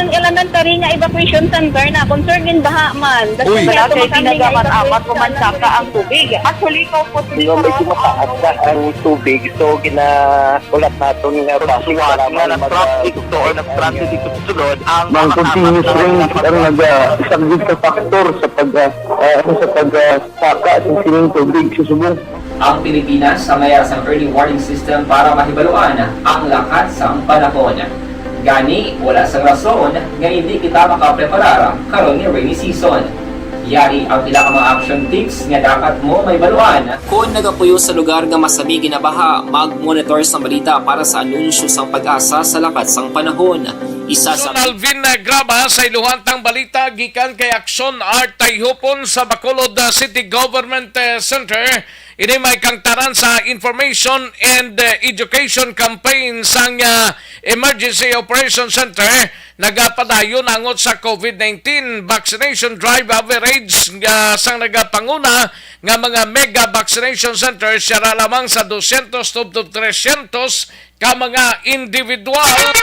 Ang elementary nga evacuation center na concern in baha man. Uy. Wala kay ginagamit-amat ko man saka ang tubig. Actually, ko po. Medyo mataas na ang tubig, so gina-, ulat naton nga traffic, suwat nga mag-, nag-traffic to or nag-transit dito sa sulod ang mga continuous rain ang nag-, ah, isang big factor sa pag, ah, ah, sa pag, ah, saka sa sining tubig sa subong. Ang Pilipinas ang may sang early warning system para mahibaluan ang lakat sang panahon. Gani, wala sang rason nga hindi kita makapreparar karon nga rainy season. Yari ang pila ka mga action tips nga dapat mo mahibaluan. Kon nagapuyo sa lugar nga masami ginabaha, mag-monitor sang balita para sa anunsyo sang PAGASA sa lakat sang panahon. Isa sa Alvin Graba sa iluhan tang balita gikan kay Aksyon Art Tayhupon sa Bacolod, uh, City Government, uh, Center. Ini may kangtaran sa Information and, uh, Education Campaign sang, uh, Emergency Operation Center. Nagapadayon angot sa COVID nineteen vaccination drive average nga sang nagapanguna nga mga mega vaccination centers, siya ra lamang sa dosyentos tubtob tresyentos ka mga individual.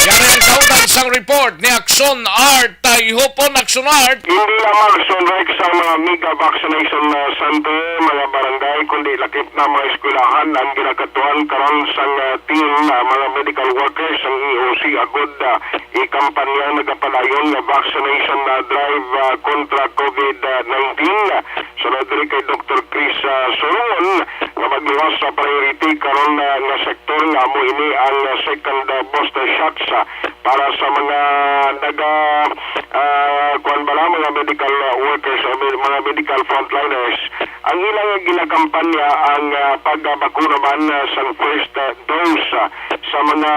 Yari ang kaunang sang report ni Aksyon Art Tayhupon. Aksyon Art. Hindi lamang sunrek sa mga mega vaccination, uh, center, mga barangay, kundi lakip na mga eskwelahan ang ginakatuan karon sang, uh, team, uh, mga medical workers sang E O C agud, uh, ikampanya nagapadayon nga vaccination, uh, drive, uh, kontra COVID nineteen. Sunod diri kay Doktor Chris, ah, Sorongon, nga magluwas sa priority karon, ah, nga sektor nga amo ini ang, ah, second, ah, booster shots, ah, para sa mga naga, ah, kuwan bala, mga medical, ah, workers o med-, mga medical frontliners. Ang ilang ginakampanya ang, ah, pagbakuna man, ah, sang first, ah, dose, ah, sa mga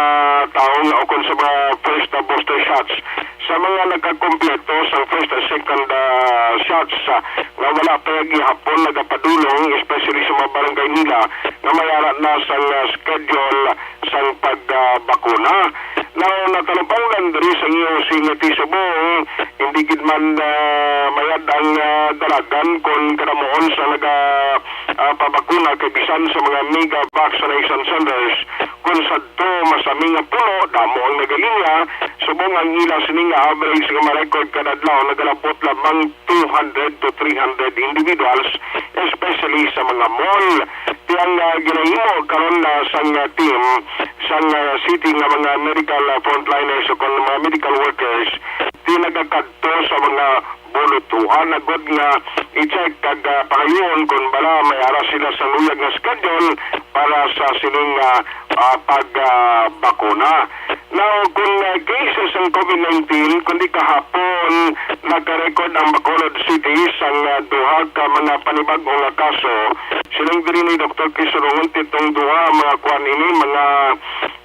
tawo nga o kon sa mga first, ah, booster shots. Sa mga nakakompleto sa first and second, ah, shots, ah, nga wala pa gihapon nagapadulong, especially sa mga barangay nila, nga may ara na sang, ah, schedule sang pagbakuna. Now, natalupangdan diri sa E O C nga ti subong, hindi gid man, ah, ang, ah, dalagan kon kadamuhon sa naga, ah, pabakuna kay bisan sa mga mega vaccination centers, kon sadto masami nga puno, damo ang nagalinya, subong ang ila sini nga average nga ma-record kada adlaw nagalabot lamang two hundred to three hundred individuals, especially sa mga mall. Ti ang, ah, ginahimo karon na sang, ah, team sang, ah, city nga mga medical, ah, frontliners o kon mga medical workers, ti nagakadto sa mga bulutuhan agod nga i-check kag, ah, pangayuon kon bala may ara sila sa luyag nga schedule para sa sining, ah, ah, pag, ah, bakuna. Now, kung, ah, cases ang COVID nineteen, kundi kahapon nagka-record ang Bacolod City sang, ah, duha ka mga panibag-o nga kaso. Siling diri ni Doktor Chris Rongon, titong duha mga kuan ini, mga,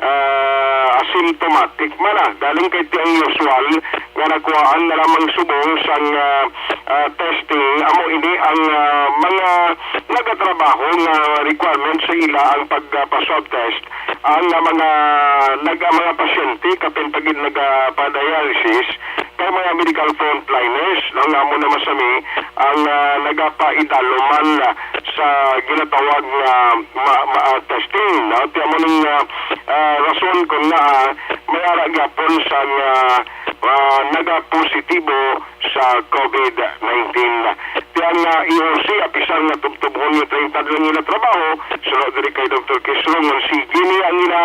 ah, asymptomatic man, ah. Galing kay ti ang usual nga nakuhaan na lamang subong sang, ah, ah, testing. Amo ini ang, ah, mga nagatrabaho nga requirement sa ila ang pag, ah, pa-swab test. Ang, ah, mga nag-, ang mga pasyente kapin pa gid nagapa-dialysis kay mga medical frontliners, no, nga amo na masami ang, ah, nagapaidaluman sa ginatawag nga ma-, ma-, ah, testing, no? Ti amo ning, ah, ah, rason kung nga, ah, may ara gyapon sang, ah, ah, nagapositibo sa COVID nineteen. Ti ang, ah, E O C, apisar nga tubtubhon nga treinta lang ila trabaho, suno diri kay Doktor Chris Rongon, sige ni ang ila,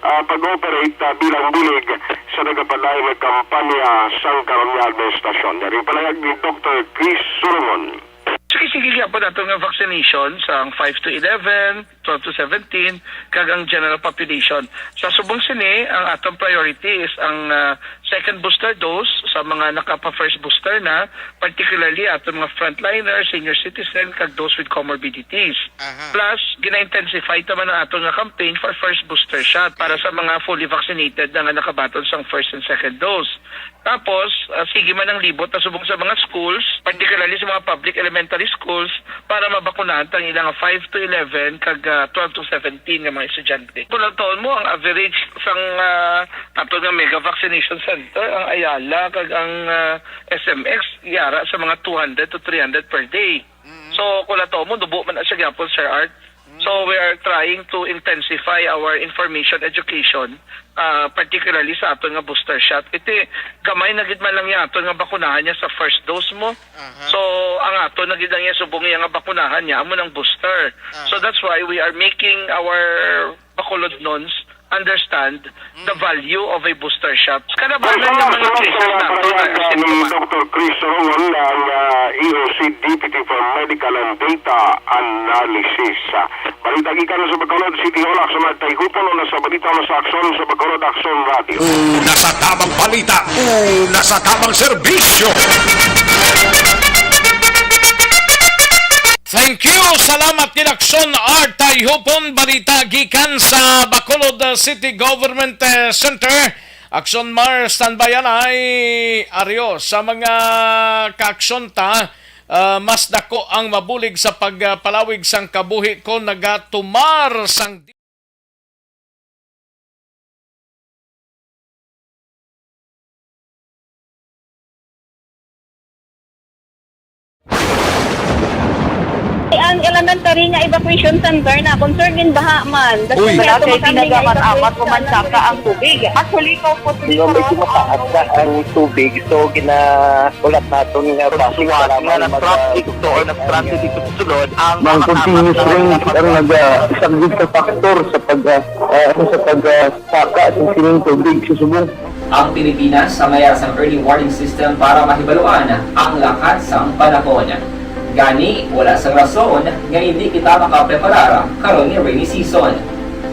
ah, pag-operate, ah, bilang bulig sa nagapadayon nga kampanya sang karon nga administrasyon. Diri panayag ni Doktor Chris Rongon. Sige, sige gyapon ato nga vaccination sang five to eleven, twelve to seventeen, kag ang general population. Sa subong sini, ang atong priority is ang, ah, second booster dose sa mga nakapa first booster na, particularly ato mga frontliner, senior citizen, kag those with comorbidities. Aha. Plus, gina-intensify ta man ang ato nga campaign for first booster shot para sa mga fully vaccinated na nga nakabaton sang first and second dose. Tapos, ah, sige man ang libot na subong sa mga schools, particularly sa mga public elementary schools, para mabakunahan tang ilang five to eleven kag, ah, twelve to seventeen nga mga estudyante. Kung ang taon mo, ang average sang, ah, ato nga mega vaccination center, ang Ayala kag ang, ah, S M X, yara sa mga two hundred to three hundred per day. Mm. So, kung ang taon mo, dubo man na siya gyapon, Sir Art. So, we are trying to intensify our information education, ah, particularly sa aton nga booster shot. Iti, gamay na gid man lang ya aton nga bakunahan niya sa first dose mo. Aha. So, ang aton na gid lang ya subong iya nga bakunahan niya, amo nang booster. Aha. So, that's why we are making our Bacolodnons understand the value of a booster shot. Kalabanan nga mga cases nato nga asymptomatic. Doktor Chris Rongon ang, ah, E O C Deputy for Medical and Data Analysis. Balita gikan sa Bacolod City Hall, Aksyon at Tayhupon, una sa balita, una sa Aksyon sa Bacolod, Aksyon Radio. Una sa tamang balita, una sa tamang serbisyo. Thank you. Salamat kay Aksyon Art Tayhupon. Balita gikan sa Bacolod City Government, eh, Center. Aksyon Mar, standby anay. Aryo sa mga kaaksyon ta, ah, mas dako ang mabulig sa pagpalawig sang kabuhi kon nagatumar sang Ang elementary nga evacuation center na concern gin baha man. Uy. Wala kay pinagamat-amat ko man saka ang tubig. Actually, ko po Medyo mataas na ang tubig, so gina-, ulat naton nga base nga lamang nag-, nag-transit to or nag-transit dito sa sulod ang mga continuous rain ang nag-, ah, isang big factor sa pag, ah, ah, sa pag, ah, saka sa sining tubig sa subong. Ang Pilipinas ang may sang early warning system para mahibaluan ang lakat sang panahon. Gani, wala sang rason nga hindi kita makapreparar karon nga rainy season.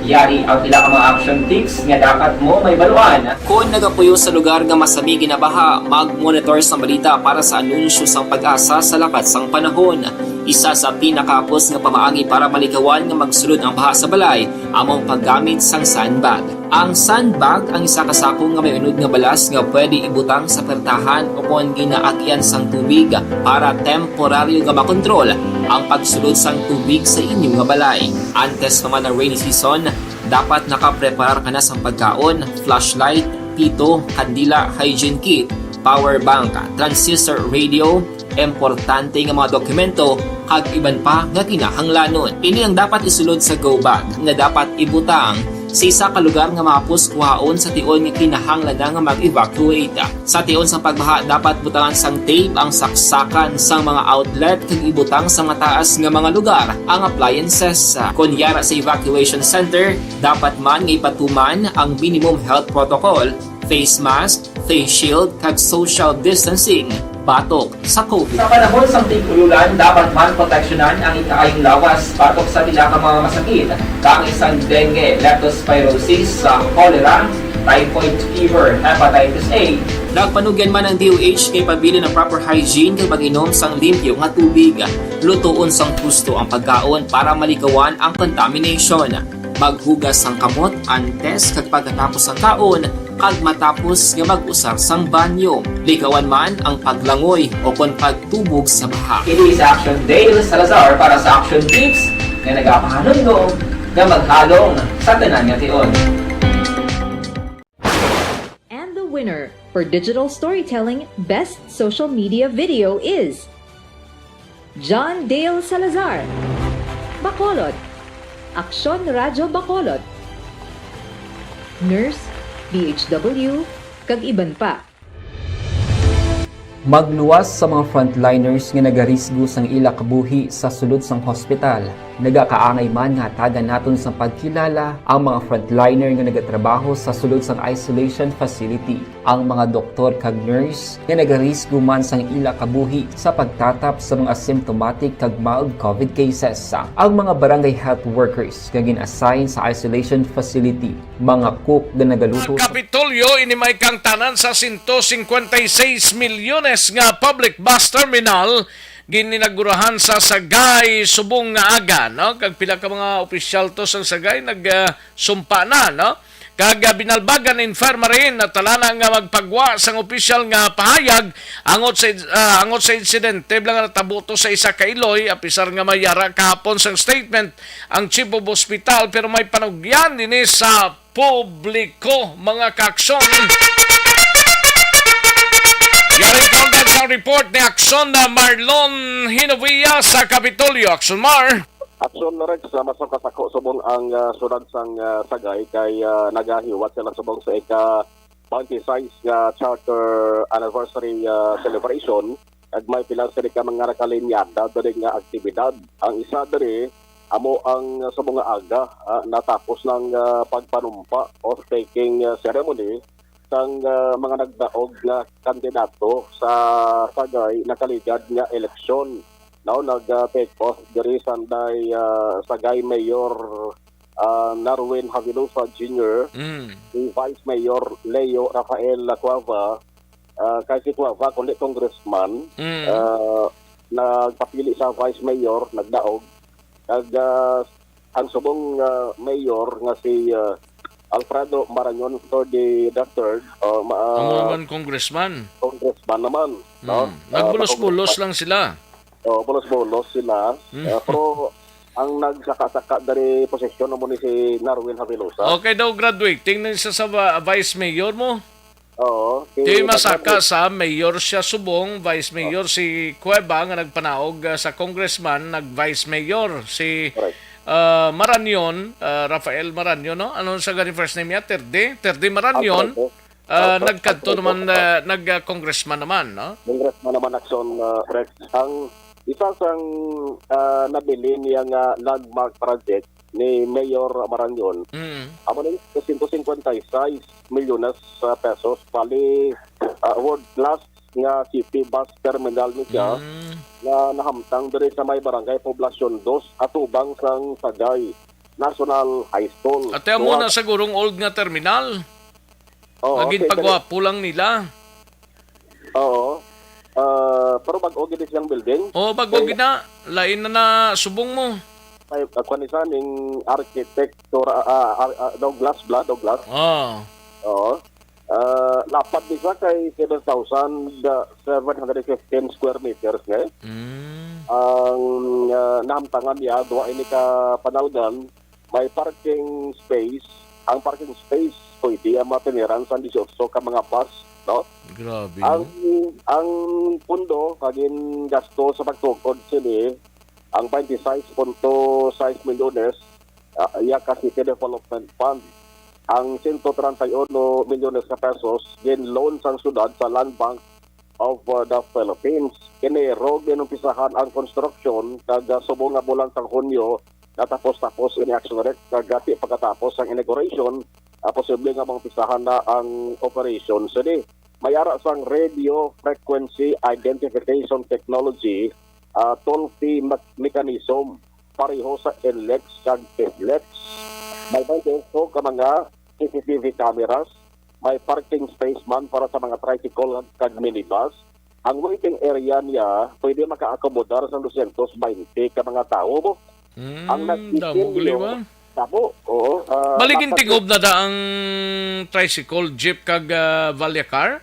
Yari ang pila ka mga action tips nga dapat mo mahibaluan. Kon nagapuyo sa lugar nga masami ginabaha, mag-monitor sang balita para sa anunsyo sang PAGASA sa lakat sang panahon. Isa sa pinakahapos nga pamaagi para malikawan nga magsulod ang baha sa balay amo ang paggamit sang sandbag. Ang sandbag ang isa ka sako nga may unod nga balas nga pwede ibutang sa pertahan o kon ginaagian sang tubig para temporaryo nga makontrol ang pagsulod sang tubig sa inyo nga balay. Antes pa man ang rainy season, dapat nakapreparar ka na sang pagkaon, flashlight, pito, kandila, hygiene kit, power bank, transistor radio, importante nga mga dokumento, kag iban pa nga kinahanglanon. Ini ang dapat isulod sa go bag nga dapat ibutang sa isa ka lugar nga mahapos kuhaon sa tion nga kinahanglan na nga mag-evacuate. Sa tion sang pagbaha, dapat butangan sang tape ang saksakan sang mga outlet kag ibutang sa mataas nga mga lugar ang appliances. Kon yara sa evacuation center, dapat man nga ipatuman ang minimum health protocol, face mask, face shield, kag social distancing batok sa COVID. Sa panahon sang tig-ulan, dapat man proteksyonan ang ikaayong lawas batok sa pila ka mga masakit, kaangay sang dengue, leptospirosis, sa cholera, typhoid fever, hepatitis A. Nagpanugyan man ang D O H kay pabilin ang proper hygiene kag pag-inom sang limpyo nga tubig, lutoon sang husto ang pagkaon para malikawan ang contamination. Maghugas sang kamot antes kag pagkatapos sang kaon, kag matapos nga mag-usar sang banyo. Likawan man ang paglangoy o kon pagtubog sa baha. Ini si Action Dale Salazar para sa Action Tips nga nagapahanumdom nga maghalong sa tanan nga tion. And the winner for digital storytelling best social media video is John Dale Salazar, Bacolod, Aksyon Radyo Bacolod, Nurse, D H W, kag iban pa. Magluwas sa mga frontliners nga nagarisgo sang ila kabuhi sa sulod sang hospital. Nagakaangay man nga hatagan naton sang pagkilala ang mga frontliner nga nagatrabaho sa sulod sang isolation facility, ang mga doktor kag nurse nga nagarisgo man sang ila kabuhi sa pagtatap sa mga asymptomatic kag mild COVID cases, ang mga barangay health workers nga gin-assign sa isolation facility, mga cook nga nagaluto sa Kapitolyo, ini may kangtanan sa sento singkwenta y seis milyones nga public bus terminal gininagurahan sa Sagay subong nga aga, no? Kag pila ka mga opisyal to sang Sagay nag, ah, sumpa na, no? Kag, ah, Binalbagan Infirmary natalana nga magpagwa sang opisyal nga pahayag angot sa ins-, ah, angot sa insidente bala nga natabo to sa isa ka iloy, apisar nga may yara kahapon sang statement ang chief of hospital, pero may panugyan ini sa publiko, mga kaaksyon. Yari kaundag sa report ni Aksyon na Marlon Hinovia sa Kapitolyo. Aksyon Mar. Aksyon Rex, sa masukasako subong ang, ah, syudad sang, ah, Sagay kay, ah, nagahiwat sila subong sa ika twenty-six nga charter anniversary, ah, celebration. Kag may pila sila ka mga nakalinyada diri nga aktibidad. Ang isa diri amo ang subong nga aga, ah, natapos ng, ah, pagpanumpa, oath-taking, ah, ceremony sang, ah, mga nagdaog nga kandidato sa Sagay nakaligad nga eleksyon. Now, nag, ah, take oath diri sanday, ah, Sagay Mayor, ah, Narwin Javilosa Junior, Mm. si Vice Mayor Leo Rafael Cuava, ah, kay si Cuava, kundi congressman, Mm. ah, nagpapili sa vice mayor, nagdaog. Kag, ah, ang subong, ah, mayor nga si, ah, Alfredo Marañon for the, the third, ah, ma-, Amo ah, man congressman. Congressman naman, no? Mm. Ah, Nagbulos-bulos congressman. lang sila. Oo, bulos-bulos sila. Mm. Ah, pero ang nagsaka-saka diri posisyon amo ni si Narwin Javilosa. Okay daw, graduating na siya sa va-, vice mayor mo. Oo, si Di masaka Mayor. sa mayor siya subong, vice mayor si Cueva nga nagpanaog, ah, sa congressman, nag-vice mayor si, Correct. ah, Marañon, ah, Rafael Marañon, no? Ano sa gani first name niya? Terde? Terde Marañon. Alfredo. Ah, Alfred, nagkadto Alfredo, naman, ah, nag, ah, congressman naman, no? Congressman naman, Action, ah, Rex. Ang isa sang, ah, nabilin niya nga landmark project ni Mayor Marañon, Mm. amo ni sento singkwenta y seis milyones sa pesos, bali, ah, world class nga city bus terminal ni siya Mm. nga nahamtang diri sa may Barangay Poblacion Dos, atubang sang Sagay National High School. Ate, amo Duha na sigurong old nga terminal. Oo, Nga okay, ginpagwapo lang nila. Oo. Ah, pero bag-o gid siyang building. Oo, bag-o Kay gid na. Lain na na subong mo. Ay, ako ni sa ning architect, Tora-, ah, ah, ah, Douglas bla, Douglas. Ah. Oo. Ah, lapad ni siya kay seven thousand seven hundred fifteen square meters nga eh. Mm. Ang, ah, nahamtangan niya, duha ini ka panalgan, may parking space. Ang parking space, pwede ang matiniran sa dieciocho ka mga bus no? Grabe, Ang, no? ang pundo nga gingasto sa pagtukod sini, ang twenty-six point six milyones, ah, iya ka City Development Fund. Ang sento treinta y uno milyones ka pesos gin-loan sang syudad sa Land Bank of, uh, the Philippines. Enero ginumpisahan ang construction, kag, uh, subong nga bulan sang Hunyo natapos-tapos ini Action Rex, kag, uh, ti pagkatapos sang inauguration, uh, posible nga maumpisahan na ang operation sini. May ara sang radio frequency identification technology, uh, toll-free me-, mechanism, pareho sa NLEX kag PHIVLEX. May twenty-eight ka mga C C T V cameras, may parking space man para sa mga tricycle kag minibus. Ang waiting area niya pwede makaakomodar sa dosyentos baynte ka mga tawo mo. Mm, Ang damo nagsisilyo, gali ba? Damo, oo. Ah, Baligin dapat tingog na da ang tricycle, jeep, kag, ah, Valya car?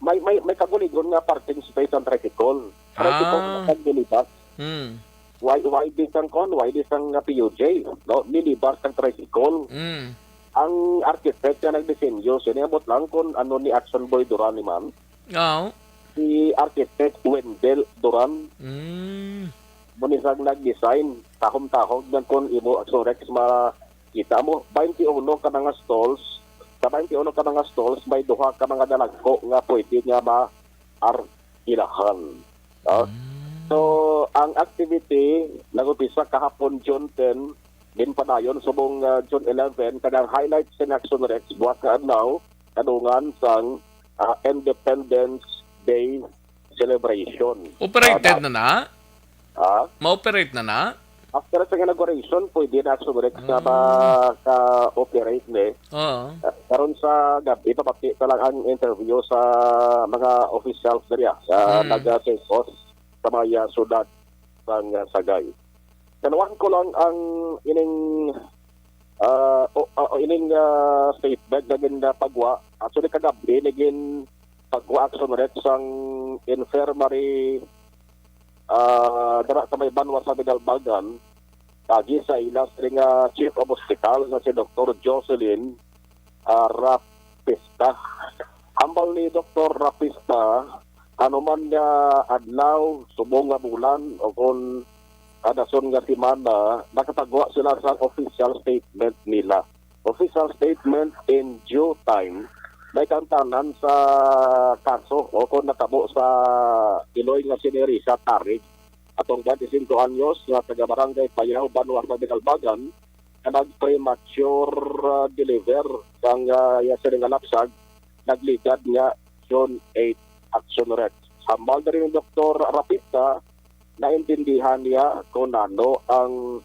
May, may, may kaguligon nga parking space ang tricycle. Tricycle Ah. kag minibus. Hmm. Why, why di sang kon? Why di sang, ah, P U J? No? Minibus kag tricycle. Hmm. Ang architect nga nagdisenyo, sini, ambot lang kung ano ni Action Boy Duran ni man. Oo. Si Architect Wendell Duran. Mm. Mo ni sang nag-design. Tahom-tahog man kung imo, Action Rex, makita mo. Twenty-uno ka mga stalls. Sa twenty-uno ka mga stalls, may duha ka mga dalagko nga pwede nga ma-arkilahan. No? Mm. So, ang activity nag-umpisa kahapon, June ten, ginpadayon subong, ah, June eleven, kag ang highlight sa Action Rex buwas nga adlaw, kadungan sang, ah, Independence Day celebration. Operated Ah, na na? Ha? Ma-operate na na? After sa inauguration, pwede na Action Rex na Ah. maka-operate ni. Oo. Ah, karon sa gabi, pabati pa lang ang interview sa mga officials diri, ah, sa Hmm. naga-take off sa mga syudad sang, ah, Sagay. Tanawon ko lang ang ining, ah, o, ah, o ining, ah, statement na ginpagwa. Actually, kagabi, naging pagwa Action Rex sang infirmary, ah, dira sa may banwa sa Binalbagan, agi sa ila sini nga chief of hospital nga si Doktor Jocelyn, ah, Rapista. Hambal ni Doktor Rapista, ano man nga adlaw, subong nga bulan, o kon kadason nga semana, nakatagwa sila sa official statement nila. Official statement in due time, may kaangtanan sa kaso o kon natabo sa Iloy nga si Nerissa Tarig, atong twenty-five anyos, nga taga Barangay Payaw, Banwa sa Binalbagan, nga nag-premature, ah, deliver sang, ah, iya sini nga lapsag, nagligad nga June eight, Action Rex. Hambal na rin ni Doktor Rapista, naintindihan niya kung ano ang,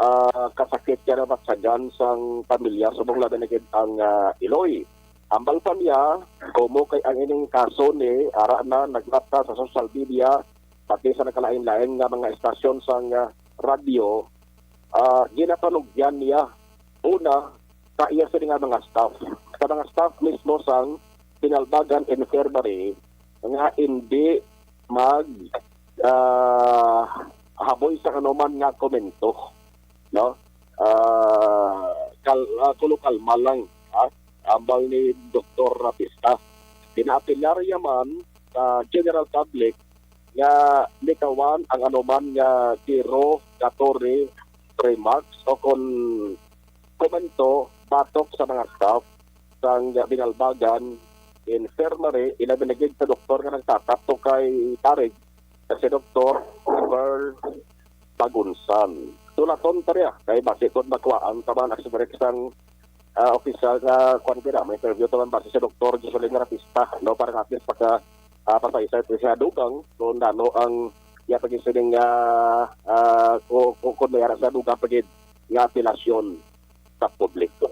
ah, kasakit nga nabatyagan sang pamilya, subong labi na gid ang, ah, Iloy. Hambal pa niya, komo kay ang ining kaso ni ara na naglata sa social media, pati sa nagkalain-lain nga mga estasyon sang, ah, radyo, ah, ginapanugyan niya una sa iya sini nga mga staff, sa mga staff mismo sang Binalbagan Infirmary nga hindi mag, ah, haboy sa anuman nga komento, no? Ah, kal-, ah, kulo kalma lang, ha? Ambal ni Doktor Rapista. Pinaapelyar niya man sa general public nga likawan ang anuman nga derogatory remarks o kon komento batok sa mga staff sang Binalbagan Infirmary, ilabi na gid sa doktor nga nagtatap to kay Tarig, nga si Doktor Pearl Pagunsan. Tulaton ta riya, kay basi kon makuhaan ta man ang sa direktang, ah, opisyal nga kuwan kita, may interview ta man basi si Doktor Jocelyn Rapista, no, para nga at least pagka, ah, pasaysay to siya dugang kung ano ang iya pagisining, ah, ah, ku-, ku-, kung may ara sa dugang pagid nga apelasyon sa publiko.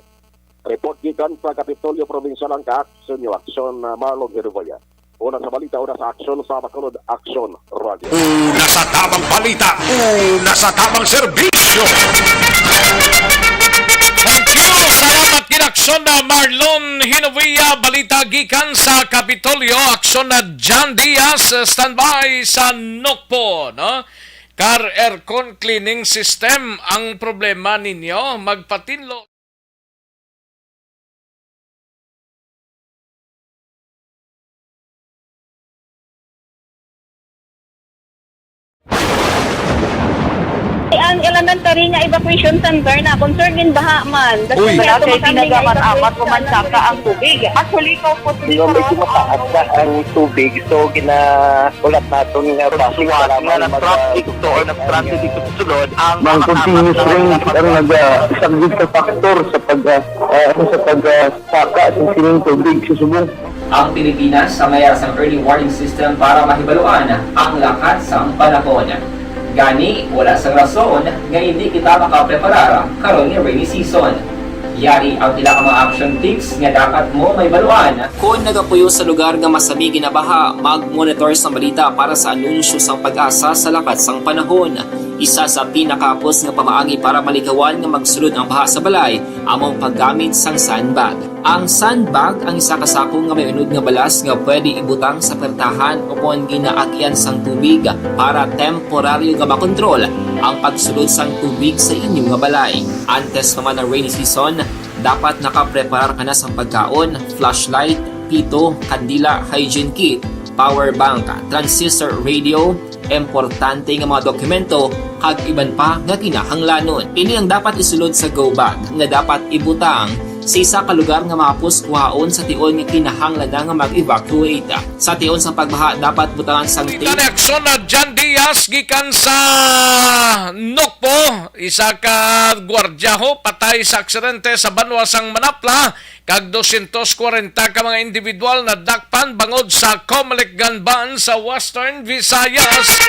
Report gikan sa Kapitolyo Provincial ang ka-action niyo, Aksyon, ah, Marlon Hirugoya. Una sa balita, una sa aksyon, sa Bacolod Action Radio. Una sa tamang balita, una sa tamang serbisyo. Thank you. Salamat gid, Aksyon na Marlon Hinovia. Balita gikan sa Kapitolyo, Aksyon na John Diaz, standby sa Nokpo, no? Car aircon cleaning system ang problema ninyo? Magpatinlo. Ang elementary nga evacuation center na, concern gid baha man. That's Uy. Why Wala ato kay makami nga tinaga man, evacuate amat sa man saka ang tubig. Actually, ikaw po, Di ba, medyo mataas na ang tubig, so ginahulat naton nga traffic nga para nga may nag-traffic maga- to or nag-traffic dito sa sulod, ang Ang mga continuous apat na rain ang mga nag-, ah, isang big factor sa pag, ah, ah, ano, sa pag, ah, saka sa sining tubig sa subong. Ang Pilipinas sa mayara sang early warning system para mahibaluan ang lakat sang panahon. Gani, wala sang rason nga hindi kita makapreparar karon nga rainy season. Yari ang pila ka mga action tips nga dapat mo mahibaluan. Kon nagapuyo sa lugar nga masami ginabaha, mag-monitor sang balita para sa anunsyo sang PAGASA sa lakat sang panahon. Isa sa pinakahapos nga pamaagi para malikawan nga magsulod ang baha sa balay amo ang paggamit sang sandbag. Ang sandbag ang isa ka sako nga may unod nga balas nga pwede ibutang sa pertahan o kon ginaagyan sang tubig para temporaryo nga makontrol ang pagsulod sang tubig sa inyo nga balay. Antes pa man ang rainy season, dapat nakapreparar ka na sang pagkaon, flashlight, pito, kandila, hygiene kit, power bank, transistor radio, importante nga mga dokumento, kag iban pa nga kinahanglanon. Ini ang dapat isulod sa go bag nga dapat ibutang sa isa ka lugar nga mahapos kuhaon sa tion nga kinahanglan na nga mag-evacuate. Sa tion sang pagbaha, dapat butangan sang tape. Kita ni Aksyon na John Diaz gikan sa Nokpo, isa ka gwardyaho patay sa aksidente sa banwa sang Manapla, kag dosyentos kwarenta ka mga individual nadakpan bangod sa Comelec gun ban sa Western Visayas.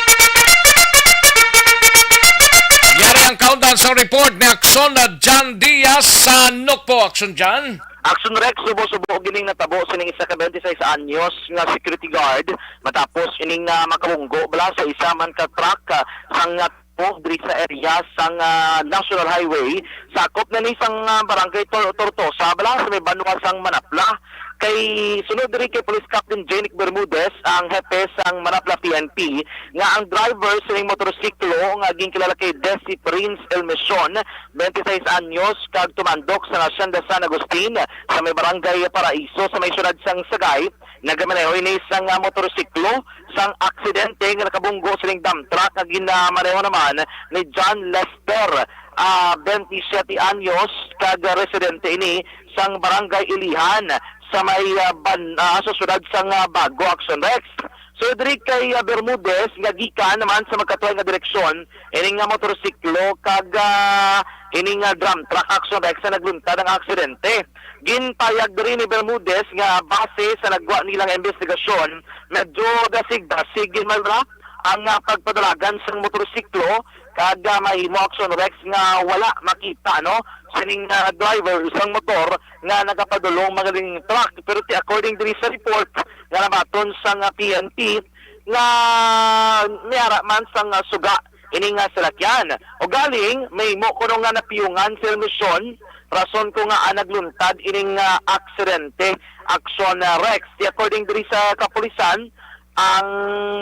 Yari ang kaundan sa report ni Aksyon na John Diaz sa Nokpo. Aksyon, John. Action Rex, subo-subo gining natabo sining isa ka twenty-six anyos nga security guard matapos ining, ah, makabunggo bala sa isa man ka truck, ah, sang, ah, po diri sa area sang, ah, National Highway, sakop na ni sang, ah, Barangay Tor-, Tortosa, bala sa may banwa sang Manapla. Kay sunod diri kay Police Captain Janic Bermudez, ang hepe sang Manapla P N P, nga ang driver sining motorsiklo nga ginkilala kay Desi Prince Elmesion, twenty-six anyos, kag tumandok sa Hacienda San Agustin sa may Barangay Paraiso sa may siyudad sang Sagay, nagamaneho ini sang, ah, motorsiklo sang aksidente nga nakabunggo sining dump truck nga ginamaneho naman ni John Lester, ah, twenty-siyete anyos, kag residente ini sang Barangay Ilihan sa may, ah, ban-, ah, sa siyudad sang, ah, Bago, Action Rex. So, diri kay, ah, Bermudez nga gikan naman sa magkatuhay nga direksyon, ini nga motorsiklo kag, ah, ini nga dump truck, Action Rex, sa nagluntad ang aksidente. Ginpayag diri ni Bermudez nga base sa nagwa nilang investigasyon, medyo dasig-dasig gid man ra ang, ah, pagpadalagan sang motorsiklo, kag, ah, mahimo, Action Rex, nga wala makita, no, sining, ah, driver sang motor nga nagapadulong magaling truck. Pero ti according diri sa report nga nabaton sang, ah, P N P, nga may ara man sang, ah, suga ini nga salakyan. Ugaling, mahimo kuno nga napiyungan sa emisyon, rason ko nga, ah, nagluntad ining, ah, aksidente, Action, ah, Rex. Di according diri sa kapulisan, ang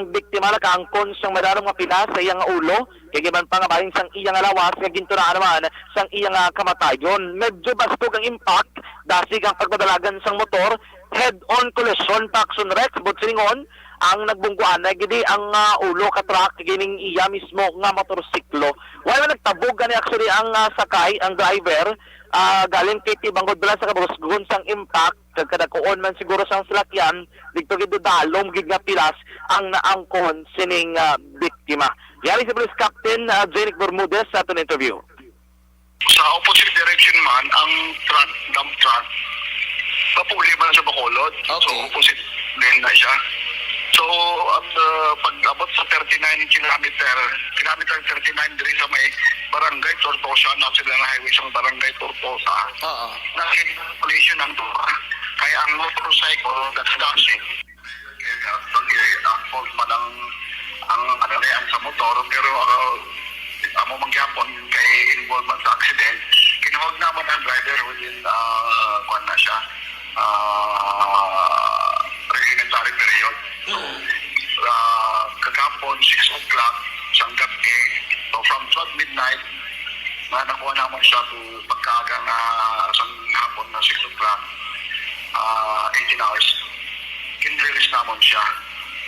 biktima nakaangkon sang madarom nga pilas sa iyang ulo, kag iban pa nga bahin sang iya nga lawas nga gintunaan naman sang iya nga kamatayon. Medyo bastog ang impact, dasig ang pagpadalagan sang motor, head-on collision pa, Action Rex, buot silingon, ang nagbungguan na gidi ang, ah, ulo ka truck gining iya mismo nga motorsiklo. Wala man nagtabog gani actually ang, ah, sakay, ang driver, ah, galing kay tibangod bala sa kabusgon sang impact, kag kadakuon man siguro sang salakyan, didto gid dalom gid nga pilas ang naangkon sining, ah, biktima. Yari si Police Captain, ah, Janic Bermudez sa aton interview. Sa opposite direction man, ang truck, dump truck, papuli man sa Bacolod. So, okay. Opposite din na siya. So, at, uh, pag-abot sa thirty-nine kilometer, kilometer thirty-nine diri sa may Barangay Tortosa, National Highway sa Barangay Tortosa, oo, nag-collision ang duha. Kaya ang motorcycle, that's dancing. Actually, ang fault man ang, ang, ano na yan, sa motor, pero, ah, amo man gyapon kay involved man sa accident, kinuhag naman ang driver within, ah, kuwan na siya, ah, reglementary period. So, ah, kagapon, six o'clock, sang gabi, so from twelve midnight, nga nakuha naman siya to pagkaaga nga sang hapon na six o'clock, ah, eighteen hours, gin-release naman siya.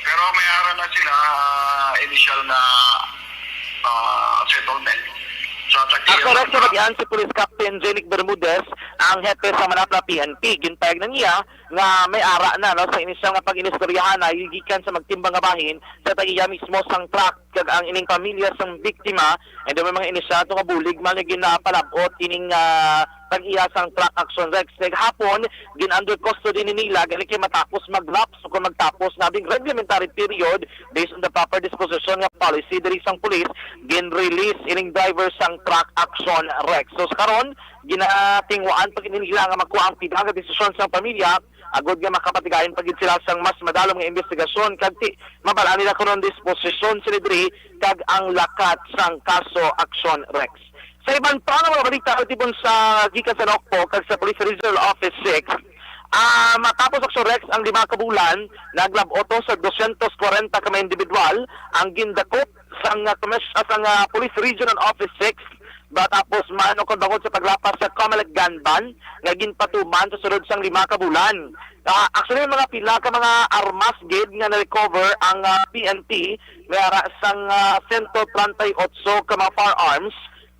Pero may ara na sila, ah, initial na, ah, settlement. Ako ra sa bagian si Police Captain Jenic Bermudez, ang hepe sa Manapla P N P. Ginpayag na niya nga may ara na, no, sa inisyal nga pag-inistoryahan na gikan sa magtimbang nga bahin sa tag-iya mismo sang truck kag ang ining pamilya sang biktima, and may mga inisyal nga bulig man nga ginapalab-ot ining, ah, tag-iya sang truck, Action Rex. Kag hapon, gin-under custody ni nila gani kay matapos mag-lapse o kung magtapos na ang reglementary period based on the proper disposition nga policy diri sang police, gin-release ining driver sang truck, Action Rex. So, sa karon, ginatingwaan pa gid nila nga makuha ang pila nga desisyon sang pamilya agod nga makapatigayon pa gid sila sang mas madalom nga investigasyon kag ti mabal-an nila kon ano ang disposisyon sila diri kag ang lakat sang kaso, Action Rex. Sa iban pa nga mga balita, tipon sa gikan sa Nocpo kag sa Police Regional Office six, ah, matapos, Action Rex, ang lima ka bulan, naglab-ot sa dosyentos kwarenta ka mga individual ang gindakop sang, ah, komes-, ah, sang, ah, Police Regional Office six, matapos man o kon bangod sa paglapas sa Comelec gun ban nga ginpatuman sa sulod sang lima ka bulan. Ah, actually, may mga pila ka mga armas gid nga na-recover ang, ah, P N P, may ara sang, ah, sento treinta y ocho ka mga firearms,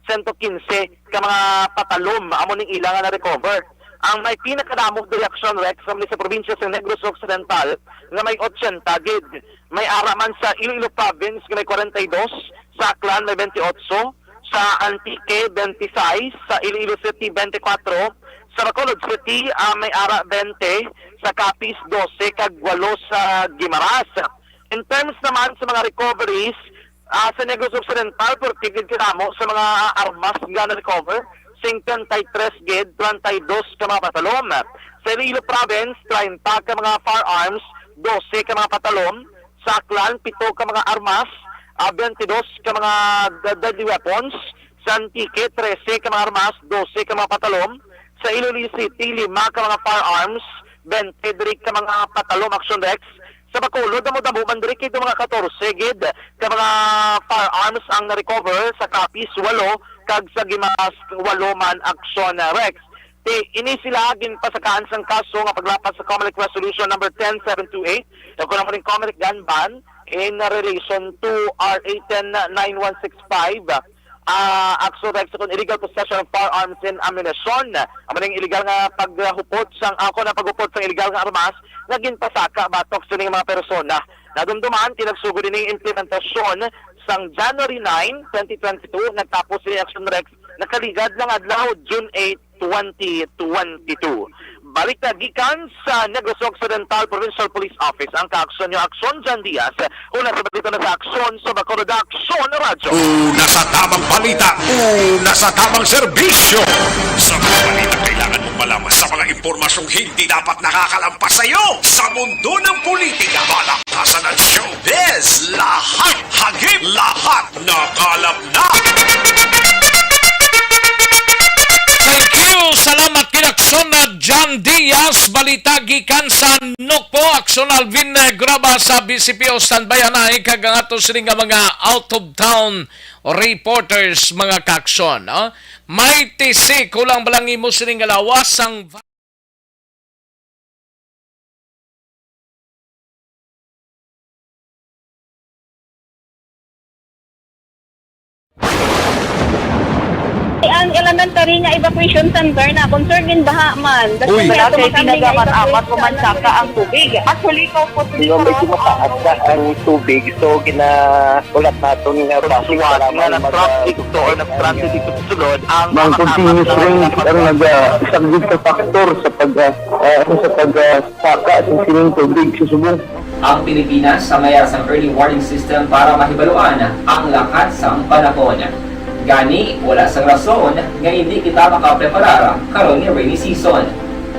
sento quince ka mga patalom amo ning ila nga na-recover. Ang may pinakadamo nga reaksyon, Rex, sa sa probinsya sa Negros Occidental nga may ochenta gid. May ara man sa Iloilo Province nga may kwarenta y dos, sa Aklan may bentiocho, sa Antique, twenty-six, sa Iloilo City, twenty-four, sa Bacolod City, ah, may ara twenty, sa Capiz, dose, kag walo sa Guimaras. In terms naman sa mga recoveries, ah, sa Negros Occidental, forty gid kadamo sa mga armas nga na-recover, cincuenta y tres gid, treinta y dos ka mga patalom. Sa Iloilo Province, treinta ka mga firearms, dose ka mga patalom, sa Aklan, pito ka mga armas, ah, twenty-dos ka mga d-, deadly weapons, sa Antique, trese ka mga armas, dose ka mga patalom, sa Iloilo City, lima ka mga firearms, twenty diri ka mga patalom, Action Rex, sa Bacolod, damo-damo man diri kay mga katorse gid ka mga firearms ang na-recover, sa Capiz, walo, kag sa Guimaras, walo man, Action Rex. Ti, ini sila ginpasakaan sang kaso nga paglapas sa Comelec Resolution number ten seven two eight, o kon amo ning Comelec gun ban in relation to R A ten nine one six five, ah, Action Rex, kon illegal possession of firearms and ammunition. Amo ning illegal nga paghupot sang, ah, kon ang paghupot sang illegal nga armas nga ginpasaka batok sining mga persona. Nadumduman, ti nagsugod ining implementasyon sang January nine, twenty twenty-two, nagtapos ini, Action Rex, nakaligad lang adlaw, June eight, twenty twenty-two. Balik na gikan sa Negros Occidental Provincial Police Office ang kaaksyon niyo, Aksyon Jan Diaz. Una sa balita na sa Aksyon sa Bacolod, Aksyon Radyo. Una sa tamang balita, una sa tamang serbisyo. Sa mga balita kailangan mong malaman, sa mga impormasyong hindi dapat nakakalampas sa iyo, sa mundo ng politika, palakpasan at showbiz, lahat hagip, lahat nakalap na. Thank you. Salamat, Kinaksyon na John Diaz. Balita gikan sa Nocpo, Aksyon Alvin Graba sa B C P O. Standby anay kag ang ato sini nga mga out of town reporters, mga kaaksyon, no? May T C, kulang ba lang imo sini nga lawas ang Ang elementary nga evacuation center na concern in baha man. Uy. Wala kay pinagamat-amat, pumansaka ang tubig. Actually, ikaw po, Hindi, medyo mataas na ang tubig. So, gina-, ulat naton nga base nga nag-traffic to or nag-transit dito sa sulod ang mga continuous rain ang nag-, ah, isang gid ka factor sa pag, ah, ah, ano, sa pag, ah, saka sa sining tubig sa subong. Ang Pilipinas sa mayar sang early warning system para mahibaluan ang lakat sang panahon. Gani, wala sang rason nga hindi kita makapreparar karon nga rainy season.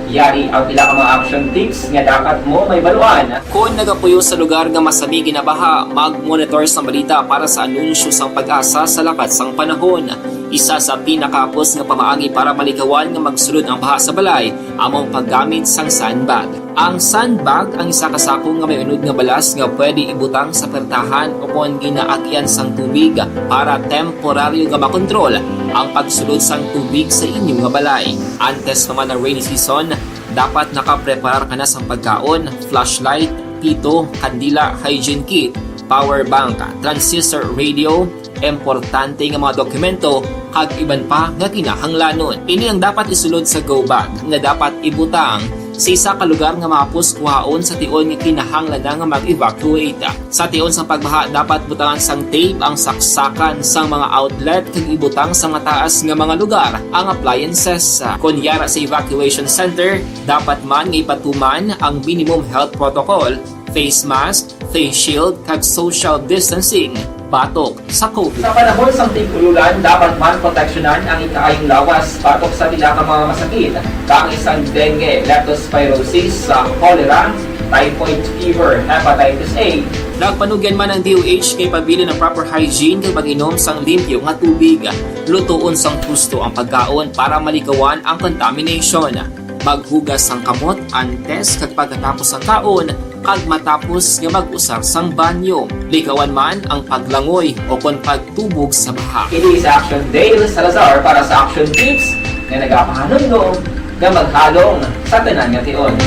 Yari ang pila ka mga action tips nga dapat mo mahibaluan. Kon nagapuyo sa lugar nga masami ginabaha, mag-monitor sang balita para sa anunsyo sang PAGASA sa lakat sang panahon. Isa sa pinakahapos nga pamaagi para malikawan nga magsulod ang baha sa balay amo ang paggamit sang sandbag. Ang sandbag ang isa ka sako nga may unod nga balas nga pwede ibutang sa pertahan o kon ginaagyan sang tubig para temporaryo nga makontrol ang pagsulod sang tubig sa inyo nga balay. Antes pa man ang rainy season, dapat nakapreparar ka na sang pagkaon, flashlight, pito, kandila, hygiene kit, power bank, transistor radio, importante nga mga dokumento, kag iban pa nga kinahanglanon. Ini ang dapat isulod sa go bag nga dapat ibutang sa isa ka lugar nga mahapos kuhaon sa tion nga kinahanglan na nga mag-evacuate. Sa tion sang pagbaha, dapat butangan sang tape ang saksakan sang mga outlet kag ibutang sa mataas nga mga lugar ang appliances. Kon yara sa evacuation center, dapat man nga ipatuman ang minimum health protocol, face mask, face shield, kag social distancing batok sa COVID. Sa panahon sang tig-ululan, dapat man proteksyonan ang ikaayong lawas batok sa pila ka mga masakit, kaangay sang dengue, leptospirosis, sa cholera, typhoid fever, hepatitis A. Nagpanugyan man ang D O H nga ipabilin ang proper hygiene kag pag-inom sang limpyo nga tubig. Lutoon sang husto ang pagkaon para malikawan ang contamination. Maghugas sang kamot antes kag pagkatapos sang kaon, kag matapos nga mag-usar sang banyo. Likawan man ang paglangoy o kon pagtubog sa baha. Ini si Action Dale Salazar para sa Action Tips nga nagapahanumdom nga maghalong sa tanan nga tion.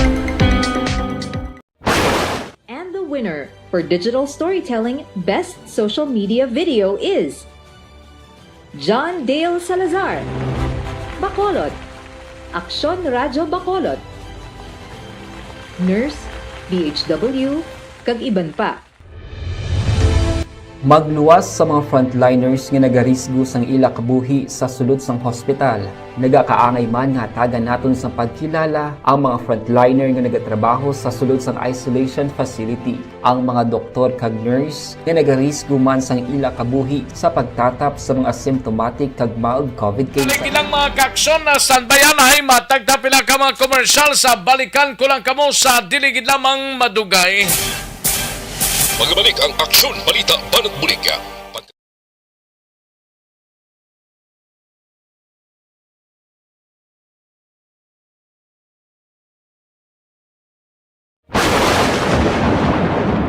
And the winner for Digital Storytelling Best Social Media Video is John Dale Salazar, Bacolod, Aksyon Radyo Bacolod, Nurse, D H W, kag iban pa. Magluwas sa mga frontliners nga nagarisgo sang ila kabuhi sa sulod sang hospital. Nagakaangay man nga hatagan naton sang pagkilala ang mga frontliner nga nagatrabaho sa sulod sang isolation facility, ang mga doktor kag nurse nga nagarisgo man sang ila kabuhi sa pagtatap sa mga symptomatic kag mild COVID cases. Balik ilang mga kaaksyon na standby-an ay matagta pila ka mga komersyal sa balikan ko lang kamo sa dili gid lamang madugay. Magabalik ang Aksyon Balita Banat Bulig.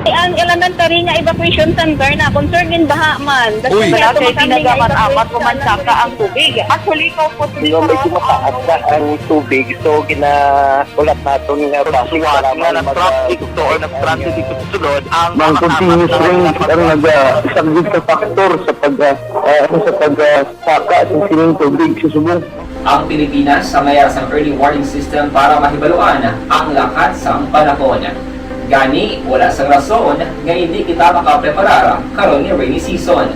Ang elementary nga evacuation center na concern in baha man. Uy. Wala kay tinaga man, amat ko man saka ang tubig. Actually, ko po. Di ba, medyo mataas na ang tubig, so gina- Ulat naton nga traffic, nga nag-traffic to or nag-transit dito sa sulod, ang continuous rain ang nag-, ah, isa gid sa factor sa pag, ah, ah, ano, sa pag, ah, saka sa sining tubig sa subong. Ang Pilipinas sa mayara sang early warning system para mahibaluan ang lakat sang panahon. Gani, wala sang rason nga hindi kita makapreparar karon nga rainy season.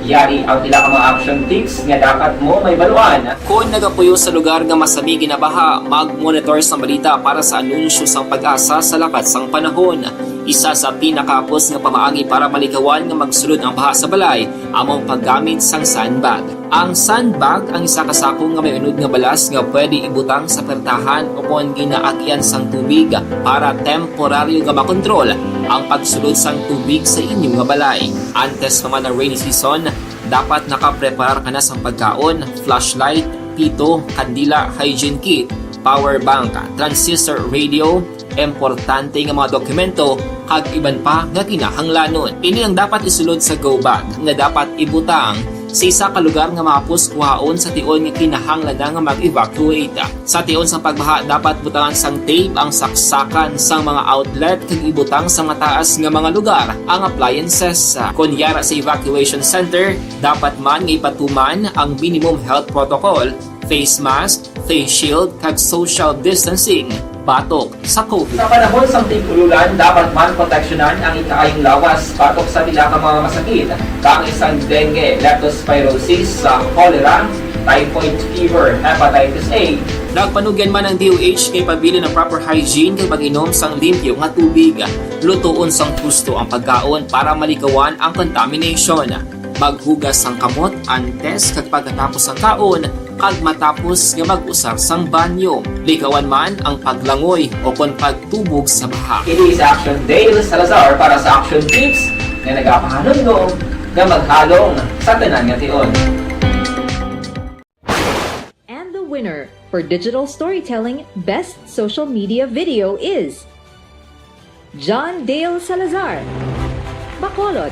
Yari ang pila ka mga action tips nga dapat mo mahibaluan. Kon nagapuyo sa lugar nga masami ginabaha, mag-monitor sang balita para sa anunsyo sang PAGASA sa lakat sang panahon. Isa sa pinakahapos nga pamaagi para malikawan nga magsulod ang baha sa balay amo ang paggamit sang sandbag. Ang sandbag ang isa ka sako nga may unod nga balas nga pwede ibutang sa pertahan o kon ginaagian sang tubig para temporaryo nga makontrol ang pagsulod sang tubig sa inyo nga balay. Antes pa man ang rainy season, dapat nakapreparar ka na sang pagkaon, flashlight, pito, kandila, hygiene kit, power bank, transistor radio, importante nga mga dokumento, kag iban pa nga kinahanglanon. Ini ang dapat isulod sa go bag nga dapat ibutang sa isa ka lugar nga mahapos kuhaon sa tion nga kinahanglan na nga mag-evacuate. Sa tion sang pagbaha, dapat butangan sang tape ang saksakan sang mga outlet kag ibutang sa mataas nga mga lugar ang appliances. Kon yara sa evacuation center, dapat man nga ipatuman ang minimum health protocol, face mask, face shield, kag social distancing batok sa COVID. Sa panahon sang tig-ululan, dapat man proteksyonan ang ikaayong lawas batok sa pila ka mga masakit, kaangay sang dengue, leptospirosis, sa cholera, typhoid fever, hepatitis A. Nagpanugyan man ang D O H nga ipabilin ang proper hygiene kag pag-inom sang limpyo nga tubig. Lutoon sang husto ang pagkaon para malikawan ang contamination. Maghugas sang kamot antes kag pagkatapos sang kaon, kag matapos nga mag-usar sang banyo. Likawan man ang paglangoy o kon pagtubog sa baha. Ini si Action Dale Salazar para sa Action Tips nga nagapahanumdom nga maghalong sa tanan nga tion. And the winner for Digital Storytelling Best Social Media Video is John Dale Salazar, Bacolod,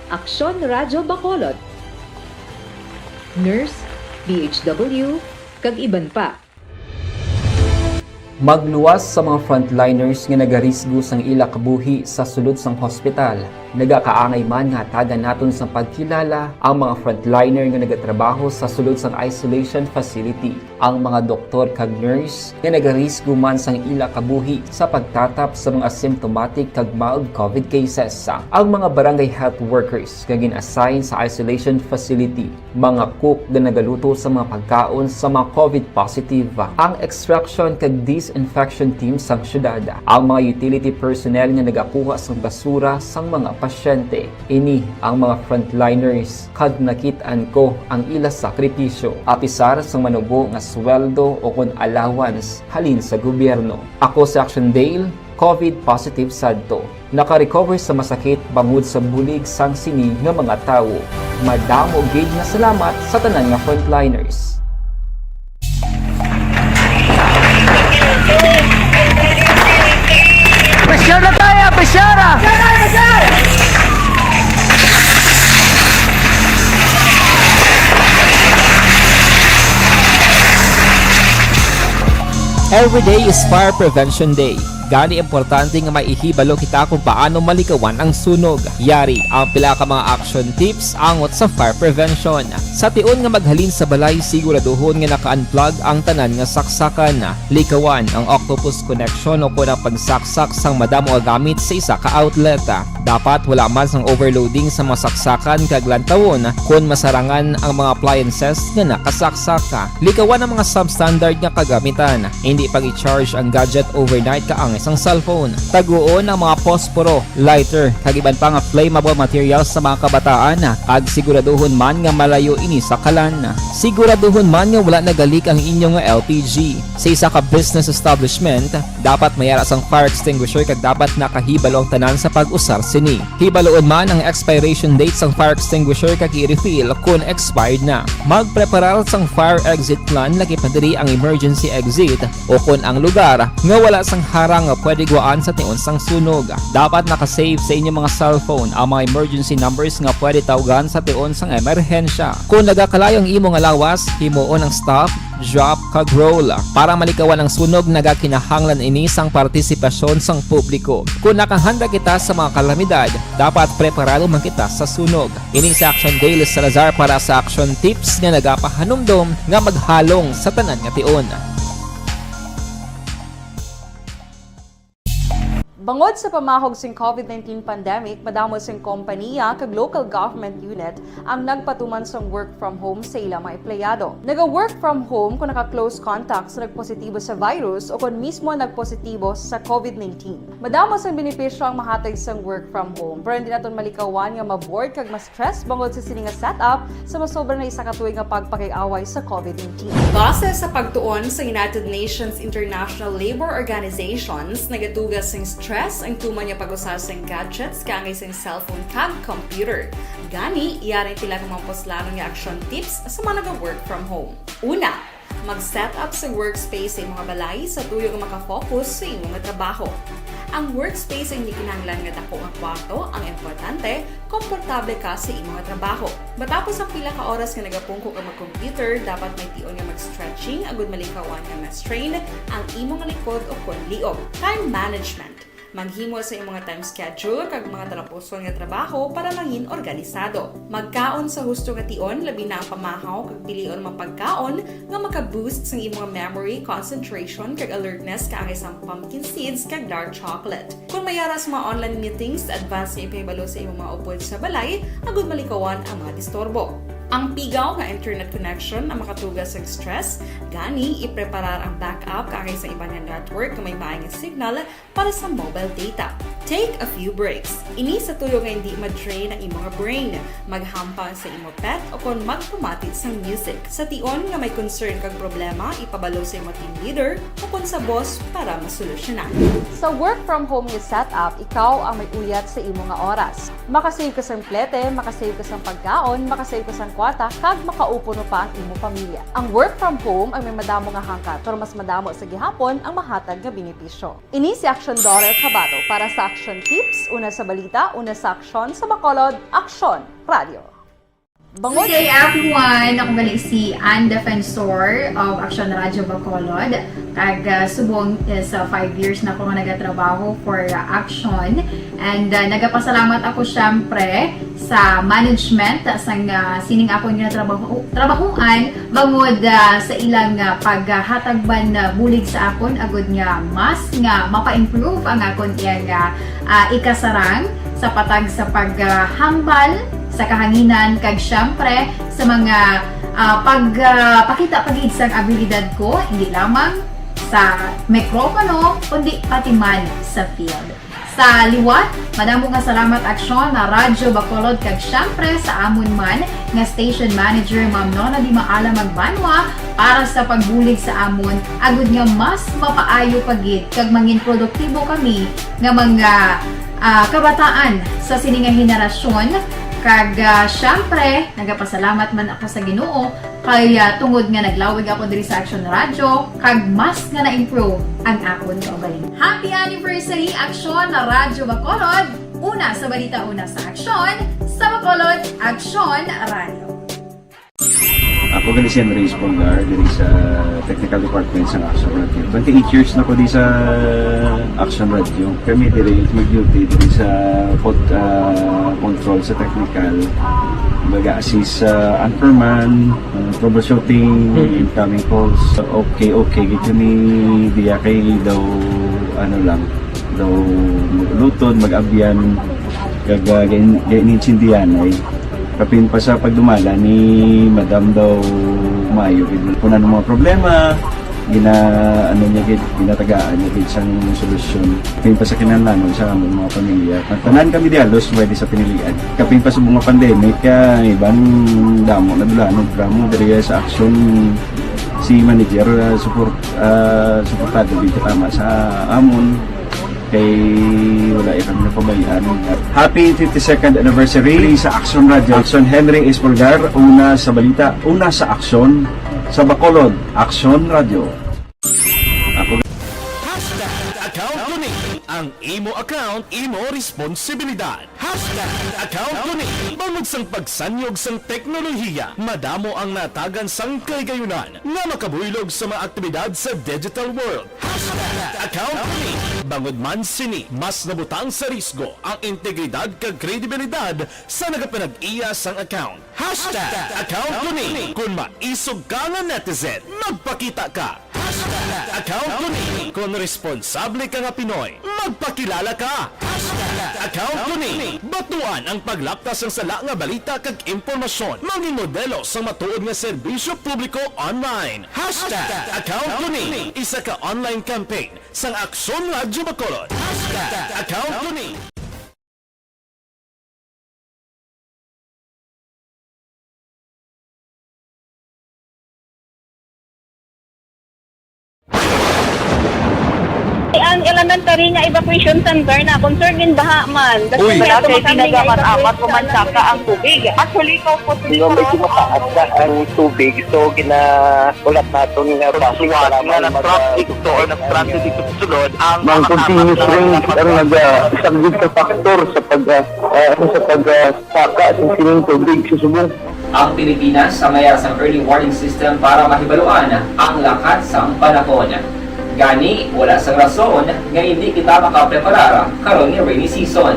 Aksyon Radyo Bacolod, Nurse, D H W, kag iban pa. Magluwas sa mga frontliners nga nagarisgo sang ila kabuhi sa sulod sang hospital. Nagakaangay man nga hatagan naton sang pagkilala ang mga frontliner nga nagatrabaho sa sulod sang isolation facility, ang mga doktor kag nurse nga nagarisgo man sang ila kabuhi sa pagtatap sa mga symptomatic kag mild covid cases, ang mga barangay health workers nga gin-assign sa isolation facility, mga cook nga nagaluto sa mga pagkaon sa mga covid positive, ang extraction kag disinfection team sang syudad, ang mga utility personnel nga nagakuha sang basura sang mga pasyente. Ini ang mga frontliners, kag nakit-an ko ang ila sakripisyo, apisar sang manubo nga sweldo o kon allowance halin sa gobyerno. Ako si Action Dale, covid positive sadto. Naka-recover sa masakit bangod sa bulig sang sini nga mga tawo. Madamo gid nga salamat sa tanan nga frontliners. Pressure na tayo! Pressure na! Every day is Fire Prevention Day. Gani, importante nga may ihibalo kita kung paano malikawan ang sunog. Yari ang pila ka mga action tips angot sa fire prevention. Sa tion nga maghalin sa balay, siguraduhon nga naka-unplug ang tanan nga saksakan. Likawan ang octopus connection o kon ang pagsaksak sang madamo nga gamit sa isa ka outlet. Dapat wala man sang overloading sa mga saksakan kag lantawon kon masarangan ang mga appliances nga nakasaksak. Likawan ang mga substandard nga kagamitan. Indi pag-i-charge ang gadget overnight kaangay sang cellphone. Taguon ang mga posporo, lighter, kag iban pa nga flammable materials sa mga kabataan, kag siguraduhon man nga malayo ini sa kalan. Siguraduhon man nga wala nagalik ang inyo nga L P G. Sa isa ka business establishment, dapat may ara sang fire extinguisher kag dapat nakahibalo ang tanan sa pag-usar sini. Hibaloon man ang expiration date sang fire extinguisher kag i-refill kon expired na. Magpreparar sang fire exit plan, lakip na diri ang emergency exit o kon ang lugar nga wala sang harang nga pwede gwaan sa tion sang sunog. Dapat naka-save sa inyo mga cellphone ang mga emergency numbers nga pwede tawgan sa tion sang emerhensya. Kon nagakalayo ang imo nga lawas, himuon ang stop, drop, kag roll. Para malikawan ang sunog, nagakinahanglan ini sang partisipasyon sang publiko. Kon nakahanda kita sa mga kalamidad, dapat preparado man kita sa sunog. Ini si Action Dale Salazar para sa Action Tips nga nagapahanumdom nga maghalong sa tanan nga tion. Bangod sa pamahog sing covid nineteen pandemic, madamo sing kompaniya kag local government unit ang nagpatuman sang work from home sa ila mga empleyado. Naga-work from home kung naka-close contact sa nagpositibo sa virus o kon mismo nagpositibo sa covid nineteen. Madamo sang benepisyo ang mahatag sang work from home, pero hindi naton malikawan nga ma-bored kag ma-stress bangod sa sini nga setup sa masobra na isa ka tuig nga pagpakig-away sa covid nineteen. Base sa pagtuon sa United Nations International Labor Organizations, nagatuga sing stress ang tuman nga pag-usar sing gadgets kaangay sing cellphone kag computer. Gani, yari ang pila ka mga puslanon nga action tips sa mga naga-work from home. Una, mag-set up sa workspace sa imong balay sa tuyo nga maka-focus sa imo nga trabaho. Ang workspace hindi kinahanglan nga dako nga kwarto, ang importante, komportable ka sa imo nga trabaho. Matapos ang pila ka oras nga nagapungko ka mag-computer, dapat may tion nga mag-stretching agud malikawan nga ma-strain ang imo nga likod o kon liog. Time management. Maghimo sa imong nga time schedule kag mga talapuson nga trabaho para mangin organisado. Magkaon sa husto nga tion, labi na ang pamahaw kag pilion mga pagkaon nga maka-boost sang imong memory, concentration, kag alertness kaangay sang pumpkin seeds kag dark chocolate. Kung may ara sa mga online meetings, advance nga ipahibalo sa imong mga upod sa balay agud malikawan ang mga disturbo. Ang pigaw nga internet connection ang makatuga sa stress, gani ipreparar ang backup kaangay sa iban nga network nga may maay nga signal para sa mobile data. Take a few breaks. Ini sa tuyo nga hindi ma-drain ang imo nga brain. Maghampang sa imo pet o kon magpamati sang music. Sa tion nga may concern kag problema, ipabalo sa imo team leader o kon sa boss para masolusyonan. Sa work from home nga setup, ikaw ang may uyat sa imo nga oras. Makasave ka sang plete, makasave ka sang pagkaon, makasave ka sang kwarta, kag makaupuno pa ang imo pamilya. Ang work from home ang may madamo nga hangkat, pero mas madamo sa gihapon ang mahatag nga benepisyo. Ini si Action Dorel Cabato para sa Action Tips, una sa balita, una sa aksyon, sa Bacolod, Aksyon Radio. Good day, everyone! Ako gali si Ann Defensor of Action Radio Bacolod. Kag, ah, subong is, ah, five years na ako nga nagatrabaho for, ah, Action. And, ah, nagapasalamat ako, syempre, sa management sang, ah, sining akon nga trabaho, trabahuan bangod, ah, sa ilang, ah, paghatag man, ah, bulig sa akon agud nga mas nga mapa-improve ang akon iyang, ah, ah, ikasarang sa patag sa paghambal sa kahanginan kag, syempre, sa mga, ah, pag, ah, pakita pa gid sang abilidad ko, hindi lamang sa mikropono, kundi pati man sa field. Sa liwat, madamo nga salamat, Aksyon, na Radyo Bacolod, kag syempre sa amon man nga station manager, Ma'am Nona Di Maala Magbanwa, para sa pagbulig sa amon, agud nga mas mapaayo pa gid kag mangin produktibo kami nga mga, ah, kabataan sa sini nga henerasyon. Kag, ah, syempre, nagapasalamat man ako sa Ginoo kay, ah, tungod nga naglawig ako diri sa Action Radio, kag mas nga na-improve ang akon kaugalingon. Happy anniversary, Action na Radyo Bacolod! Una sa balita, una sa aksyon, sa Bacolod, Action Radio. Ako gali si Henry Espolgar, diri sa Technical Department sa Action Radio. Twenty-eight years na ko di sa Action Radio. Kami diri mag-duty diri sa pod-, ah, control sa technical. Baga assist sa anchorman, ah, troubleshooting, Mm. incoming calls. Okay, okay. Gid kami diya kay daw, ano lang, daw mag-ulutod, mag-abyan, kag, ah, gain-, gain-, intindihan ay. Kapin pa sa pagdumala ni Madam daw maayo gid. Kung ano mga problema, gina-, ano niya gid, ginatagaan niya gid sang solusyon. Kapin pa sa kinahanglanon sa amon mga pamilya. Tanan kami di halos pwede sa pinilian. Kapin pa sa mga pandemic, ah, iban damo na dula, no, drama diri sa aksyon si manager, ah, support, ah, suportado gid katama sa amon. Kay wala iya kami napabayaan. Happy fifty-second anniversary sa Action Radio. Action Henry Espolgar, una sa balita, una sa aksyon, sa Bacolod, Action Radio. Ako Hashtag account ko ni. Ang imo account, imo responsibilidad. Hashtag account ko ni. Bangod sang pagsanyog sang teknolohiya, madamo ang natagan sang kahigayunan nga makabuylog sa mga aktibidad sa digital world. Hashtag account ko ni. Bangod man sini, mas nabutang sa risgo ang integridad kag kredibilidad sa nagapanag-iya sang account. Hashtag account ko ni. Kon maisog ka nga netizen, magpakita ka. Hashtag account ko ni. Kon responsable ka nga Pinoy, magpakilala ka. Hashtag account ko ni. Batuan ang paglaptas sang sala nga balita kag impormasyon. Mangin modelo sang matuod nga serbisyo publiko online. Hashtag account ko ni. Isa ka online campaign sang Aksyon Radyo Bacolod. Hashtag account ko ni. Ang elementary nga evacuation center na concerned in baha man. Uy. Wala kay tinaga man amat, umansaka ang tubig. Actually, kaupos. Di ba, medyo mataas na ang tubig, so gina-, ulat naton nga base sa lamang nga nag-transit to or nag-transit dito sa sulod, ang mga continuous rain ang nagasaglit sa factor sa pag, ah, ah, sa pag, ah, saka sa sining tubig sa subong. Ang Pilipinas sa mayar sang early warning system para mahibaluan ang lakat sang panahon. Gani, wala sang rason nga hindi kita makapreparar karon nga rainy season.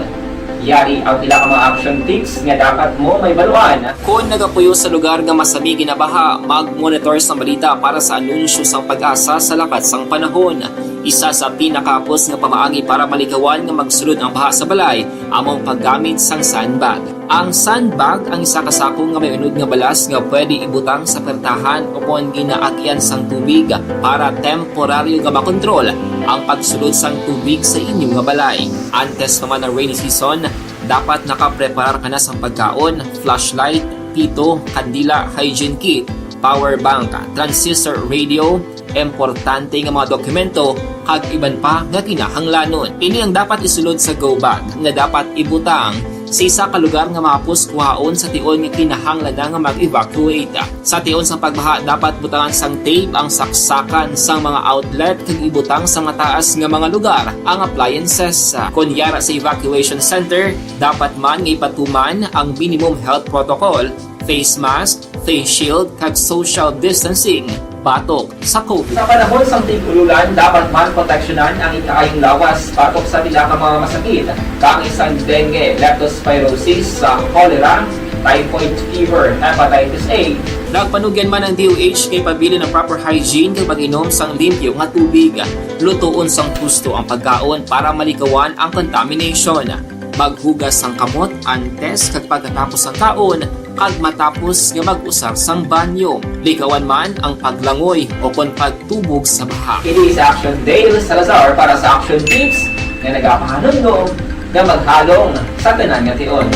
Yari ang pila ka mga action tips nga dapat mo mahibaluan. Kon nagapuyo sa lugar nga masami ginabaha, mag-monitor sang balita para sa anunsyo sang PAGASA sa lakat sang panahon. Isa sa pinakahapos nga pamaagi para malikawan nga magsulod ang baha sa balay amo ang paggamit sang sandbag. Ang sandbag ang isa ka sako nga may unod nga balas nga pwede ibutang sa pertahan ukon ginaagyan sang tubig para temporaryo nga makontrol ang pagsulod sang tubig sa inyo nga balay. Antes pa man ang rainy season, dapat nakapreparar ka na sang pagkaon, flashlight, pito, kandila, hygiene kit, power bank, transistor radio, importante nga mga dokumento, kag iban pa nga kinahanglanon. Ini ang dapat isulod sa go bag nga dapat ibutang sa isa ka lugar nga mahapos kuhaon sa tion nga kinahanglan na nga mag-evacuate. Sa tion sang pagbaha, dapat butangan sang tape ang saksakan sang mga outlet kag ibutang sa mataas nga mga lugar ang appliances. Kon yara sa evacuation center, dapat man nga ipatuman ang minimum health protocol face mask, face shield, kag social distancing batok sa COVID. Sa panahon sang tig-ululan, dapat man proteksyonan ang ikaayong lawas batok sa pila ka mga masakit, kaangay sang dengue, leptospirosis, sa cholera, typhoid fever, hepatitis A. Nagpanugyan man ang D O H nga ipabilin ang proper hygiene kag pag-inom sang limpyo nga tubig. Lutoon sang husto ang pagkaon para malikawan ang contamination. Maghugas sang kamot antes kag pagkatapos sang kaon, kag matapos nga mag-usar sang banyo. Likawan man ang paglangoy o kon pagtubog sa baha. Ini si Action Dale Salazar para sa Action Tips nga nagapahanumdom nga maghalong sa tanan nga tion.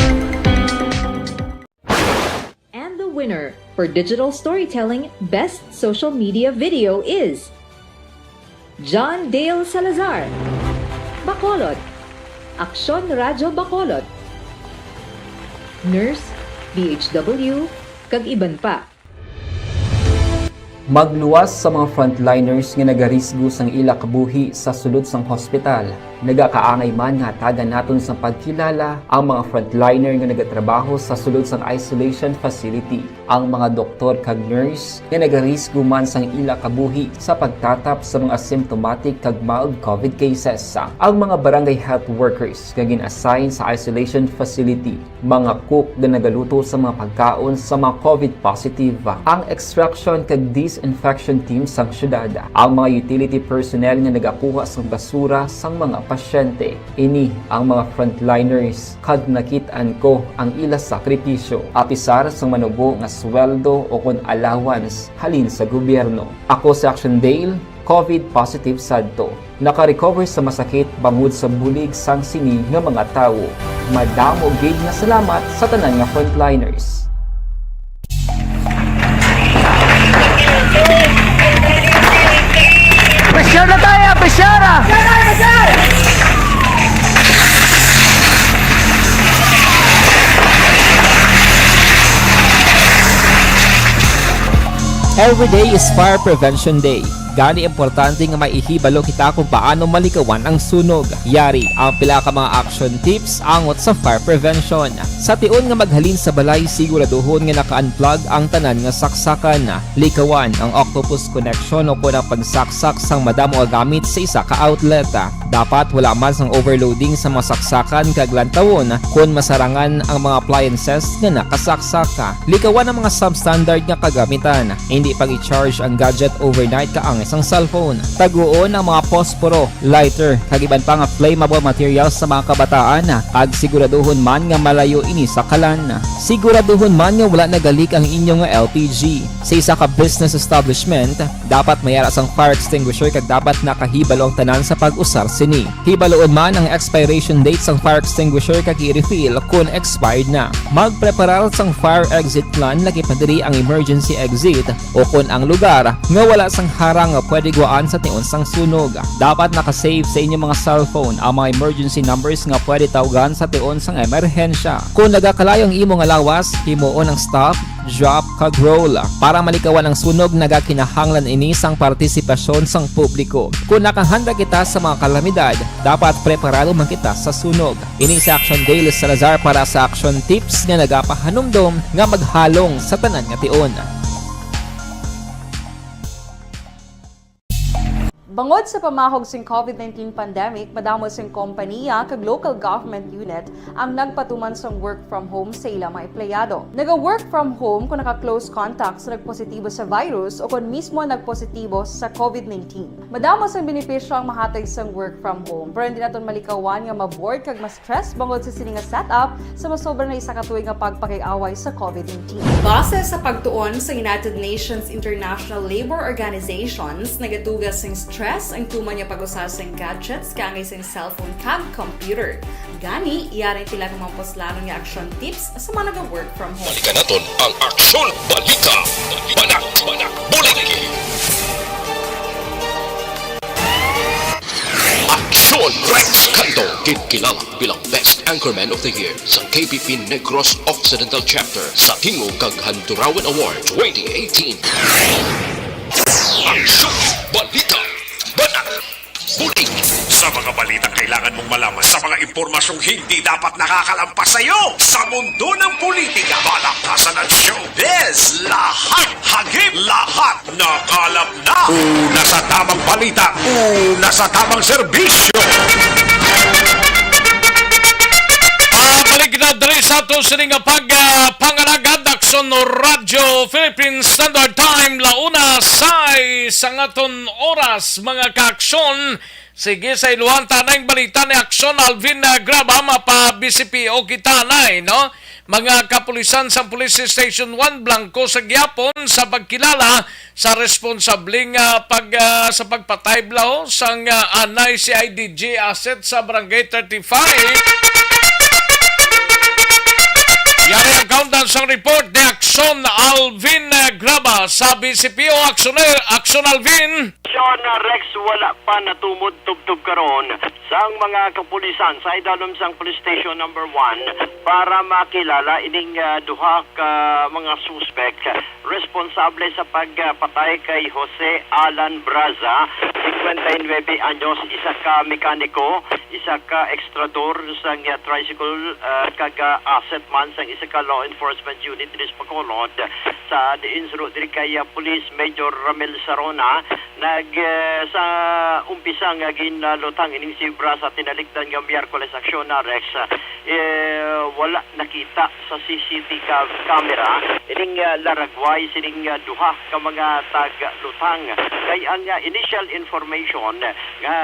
And the winner for digital storytelling best social media video is John Dale Salazar, Bacolod, Aksyon Radyo Bacolod, Nurse, D H W, kag iban pa. Magluwas sa mga frontliners nga nagarisgo sang ila kabuhi sa sulod sang hospital. Nagakaangay man nga hatagan naton sang pagkilala ang mga frontliner nga nagatrabaho sa sulod sang isolation facility, ang mga doktor kag nurse nga nagarisgo man sang ila kabuhi sa pagtatap sa mga symptomatic kag mild COVID cases, ang mga barangay health workers nga gin-assign sa isolation facility, mga cook nga nagaluto sa mga pagkaon sa mga COVID positive, ang extraction kag disinfection team sang syudad, ang mga utility personnel nga nagakuha sang basura sang mga pasyente. Ini ang mga frontliners, kag nakit-an ko ang ila sakripisyo, apisar sang manubo nga sweldo o kon allowance halin sa gobyerno. Ako si Action Dale, COVID positive sadto. Naka-recover sa masakit bangod sa bulig sang sini nga mga tawo. Madamo gid nga salamat sa tanan nga frontliners. Pressure na tayo! Pressure! Every day is Fire Prevention Day. Gani, importante nga maihibalo kita kung paano malikawan ang sunog. Yari ang pila ka mga action tips angot sa fire prevention. Sa tion nga maghalin sa balay, siguraduhon nga naka-unplug ang tanan nga saksakan. Likawan ang octopus connection o kon ang pagsaksak sang madamo nga gamit sa isa ka outlet. Dapat wala man sang overloading sa mga saksakan kag lantawon kon masarangan ang mga appliances nga nakasaksak. Likawan ang mga substandard nga kagamitan. Hindi pag-i-charge ang gadget overnight kaangay sang cellphone. Taguon ang mga posporo, lighter, kag iban pa nga flammable materials sa mga kabataan, kag siguraduhon man nga malayo ini sa kalan. Siguraduhon man nga wala nagalik ang inyo nga L P G. Sa isa ka business establishment, dapat may ara sang fire extinguisher kag dapat nakahibalo ang tanan sa pag-usar sini. Hibaloon man ang expiration date sang fire extinguisher kag i-refill kon expired na. Magpreparar sang fire exit plan, lakip na diri ang emergency exit o kon ang lugar nga wala sang harang nga pwede guwaan sa tion sang sunog. Dapat naka-save sa inyo mga cellphone ang mga emergency numbers nga pwede tawgan sa tion sang emerhensya. Kon nagakalayo ang imo nga lawas, himuon ang stop, drop, kag roll. Para malikawan ang sunog, nagakinahanglan ini sang partisipasyon sang publiko. Kon nakahanda kita sa mga kalamidad, dapat preparado man kita sa sunog. Ini si Action Dale Salazar para sa Action Tips nga nagapahanumdom nga maghalong sa tanan nga tion. Bangod sa pamahog sing COVID nineteen pandemic, madamo sing kompaniya kag local government unit ang nagpatuman sang work from home sa ila mga empleyado. Naga-work from home kung naka-close contact sa nagpositibo sa virus o kon mismo nagpositibo sa COVID nineteen. Madamo sang benepisyo ang mahatag sang work from home, pero hindi naton malikawan nga ma-bored kag ma-stress bangod sa sini nga setup sa masobra na isa ka tuig nga pagpakig-away sa COVID nineteen. Base sa pagtuon sa United Nations International Labour Organizations, nagaduga sing stress ang tuman nga pag-usa sing gadgets kaangay sing cellphone kag computer. Gani, yari ang pila ka mga puslanon nga action tips sa mga naga-work from home. Balikan naton ang Aksyon Balita. Banat, banat, bulig. Aksyon Rex Canto, ginkilala bilang Best Anchorman of the Year sa K P P Negros Occidental Chapter sa Tingog kag Handurawan Award twenty eighteen. Aksyon Balita. Banat. Bulig. Sa mga balitang kailangan mong malaman, sa mga impormasyong hindi dapat nakakalampas sa iyo, sa mundo ng politika, balakasan at showbiz, lahat hagip, lahat nakalap na. Una sa tamang balita, una sa tamang serbisyo. Ah, balik na diri sa ato sini nga pag, ah, pangalagad, Aksyon Radyo Philippines Standard Time, launa sais ang aton oras, mga kaaksyon. Sige, sa iluhan ta na ang balita ni Aksyon Alvin, ah, Graba, mapa-B C P O kita na, eh, no? Mga kapulisan sa Police Station one, blanko sa gihapon sa pagkilala sa responsabling, ah, pag, ah, sa pagpatay, bala, sang, ah, anay C I D G asset sa Barangay thirty-five. Yari ang kaundan sang report ni Aksyon Alvin, ah, Graba sa B C P O. Aksyon, Aksyon Alvin. Sean Rex, wala pa natumod tubtob karon sang mga kapulisan sa idalom sang Police Station Number One para makilala ining, ah, duha ka mga suspek responsable sa pagpatay kay Jose Alan Braza, singkwenta y nuebe anyos, isa ka mekaniko, isa ka ekstrador sang, ah, tricycle, ah, kag, ah, asset man sang isa ka law enforcement unit diri sa Bacolod. Sa diin suno diri kay, ah, Police Major Ramil Sarona, nag, eh, sa umpisa nga ginlutang ining si Braza tinalikdan nga Miyerkules, Aksyon Rex, eh, wala nakita sa C C T ca-, camera ining, ah, laragway sining, ah, duha ka mga taglutang. Kay ang, ah, initial information nga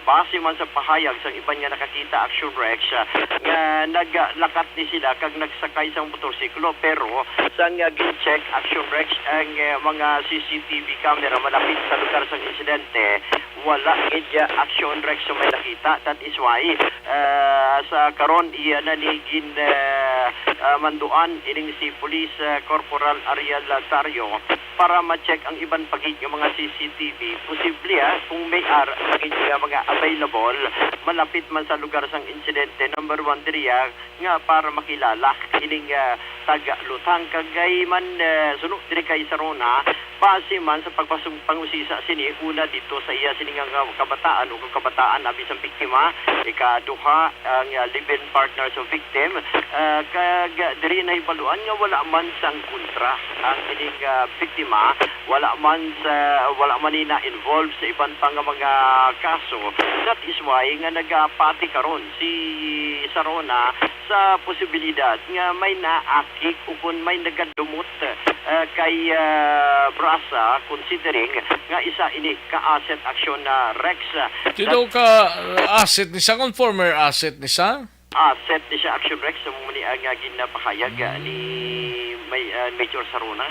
base man sa pahayag sang iban nga nakakita, Aksyon Rex, ah, nga naglakat ni sila kag nagsakay sang motorsiklo, pero sang, ah, gin-check, Aksyon Rex, ang, eh, mga C C T V camera malapit sa lugar sang insidente, wala gid, ah, Aksyon Rex sa may nakita. That is why, ah, sa karon iya na ni gin, ah, ah, manduan ining si Police, ah, Corporal Ariel Tario para ma-check ang iban pa gid nga mga C C T V. Posible, ah, kung may ara pa gid nga mga available malapit man sa lugar sang insidente, number one diri, ah, nga para makilala ining, ah, taga-lutang kag kay man, ah, suno diri kay Sarona, base man sa pagpasung-, pangusisa sini una dito sa iya sini nga ka-, kabataan o kabataan abi sang biktima, ikaduha ang, ah, live-in partner sa victim, ah, kag diri nahibaluan nga wala man sang kontra ang ining, ah, biktima, wala man sa, wala man ni na-involved sa iban pa nga mga kaso. That is why nga nagapati karon si Sarona sa posibilidad nga may naakig ukon may nagadumot, ah, kay, ah, Braza, considering nga isa ini ka asset, Aksyon Rex. Daw ka, ah, asset ni sa, kon former asset ni sa? Asset ni siya, Aksyon Rex, sa mga mali nga ginapahayag, ah, ni may, ah, Major Sarona.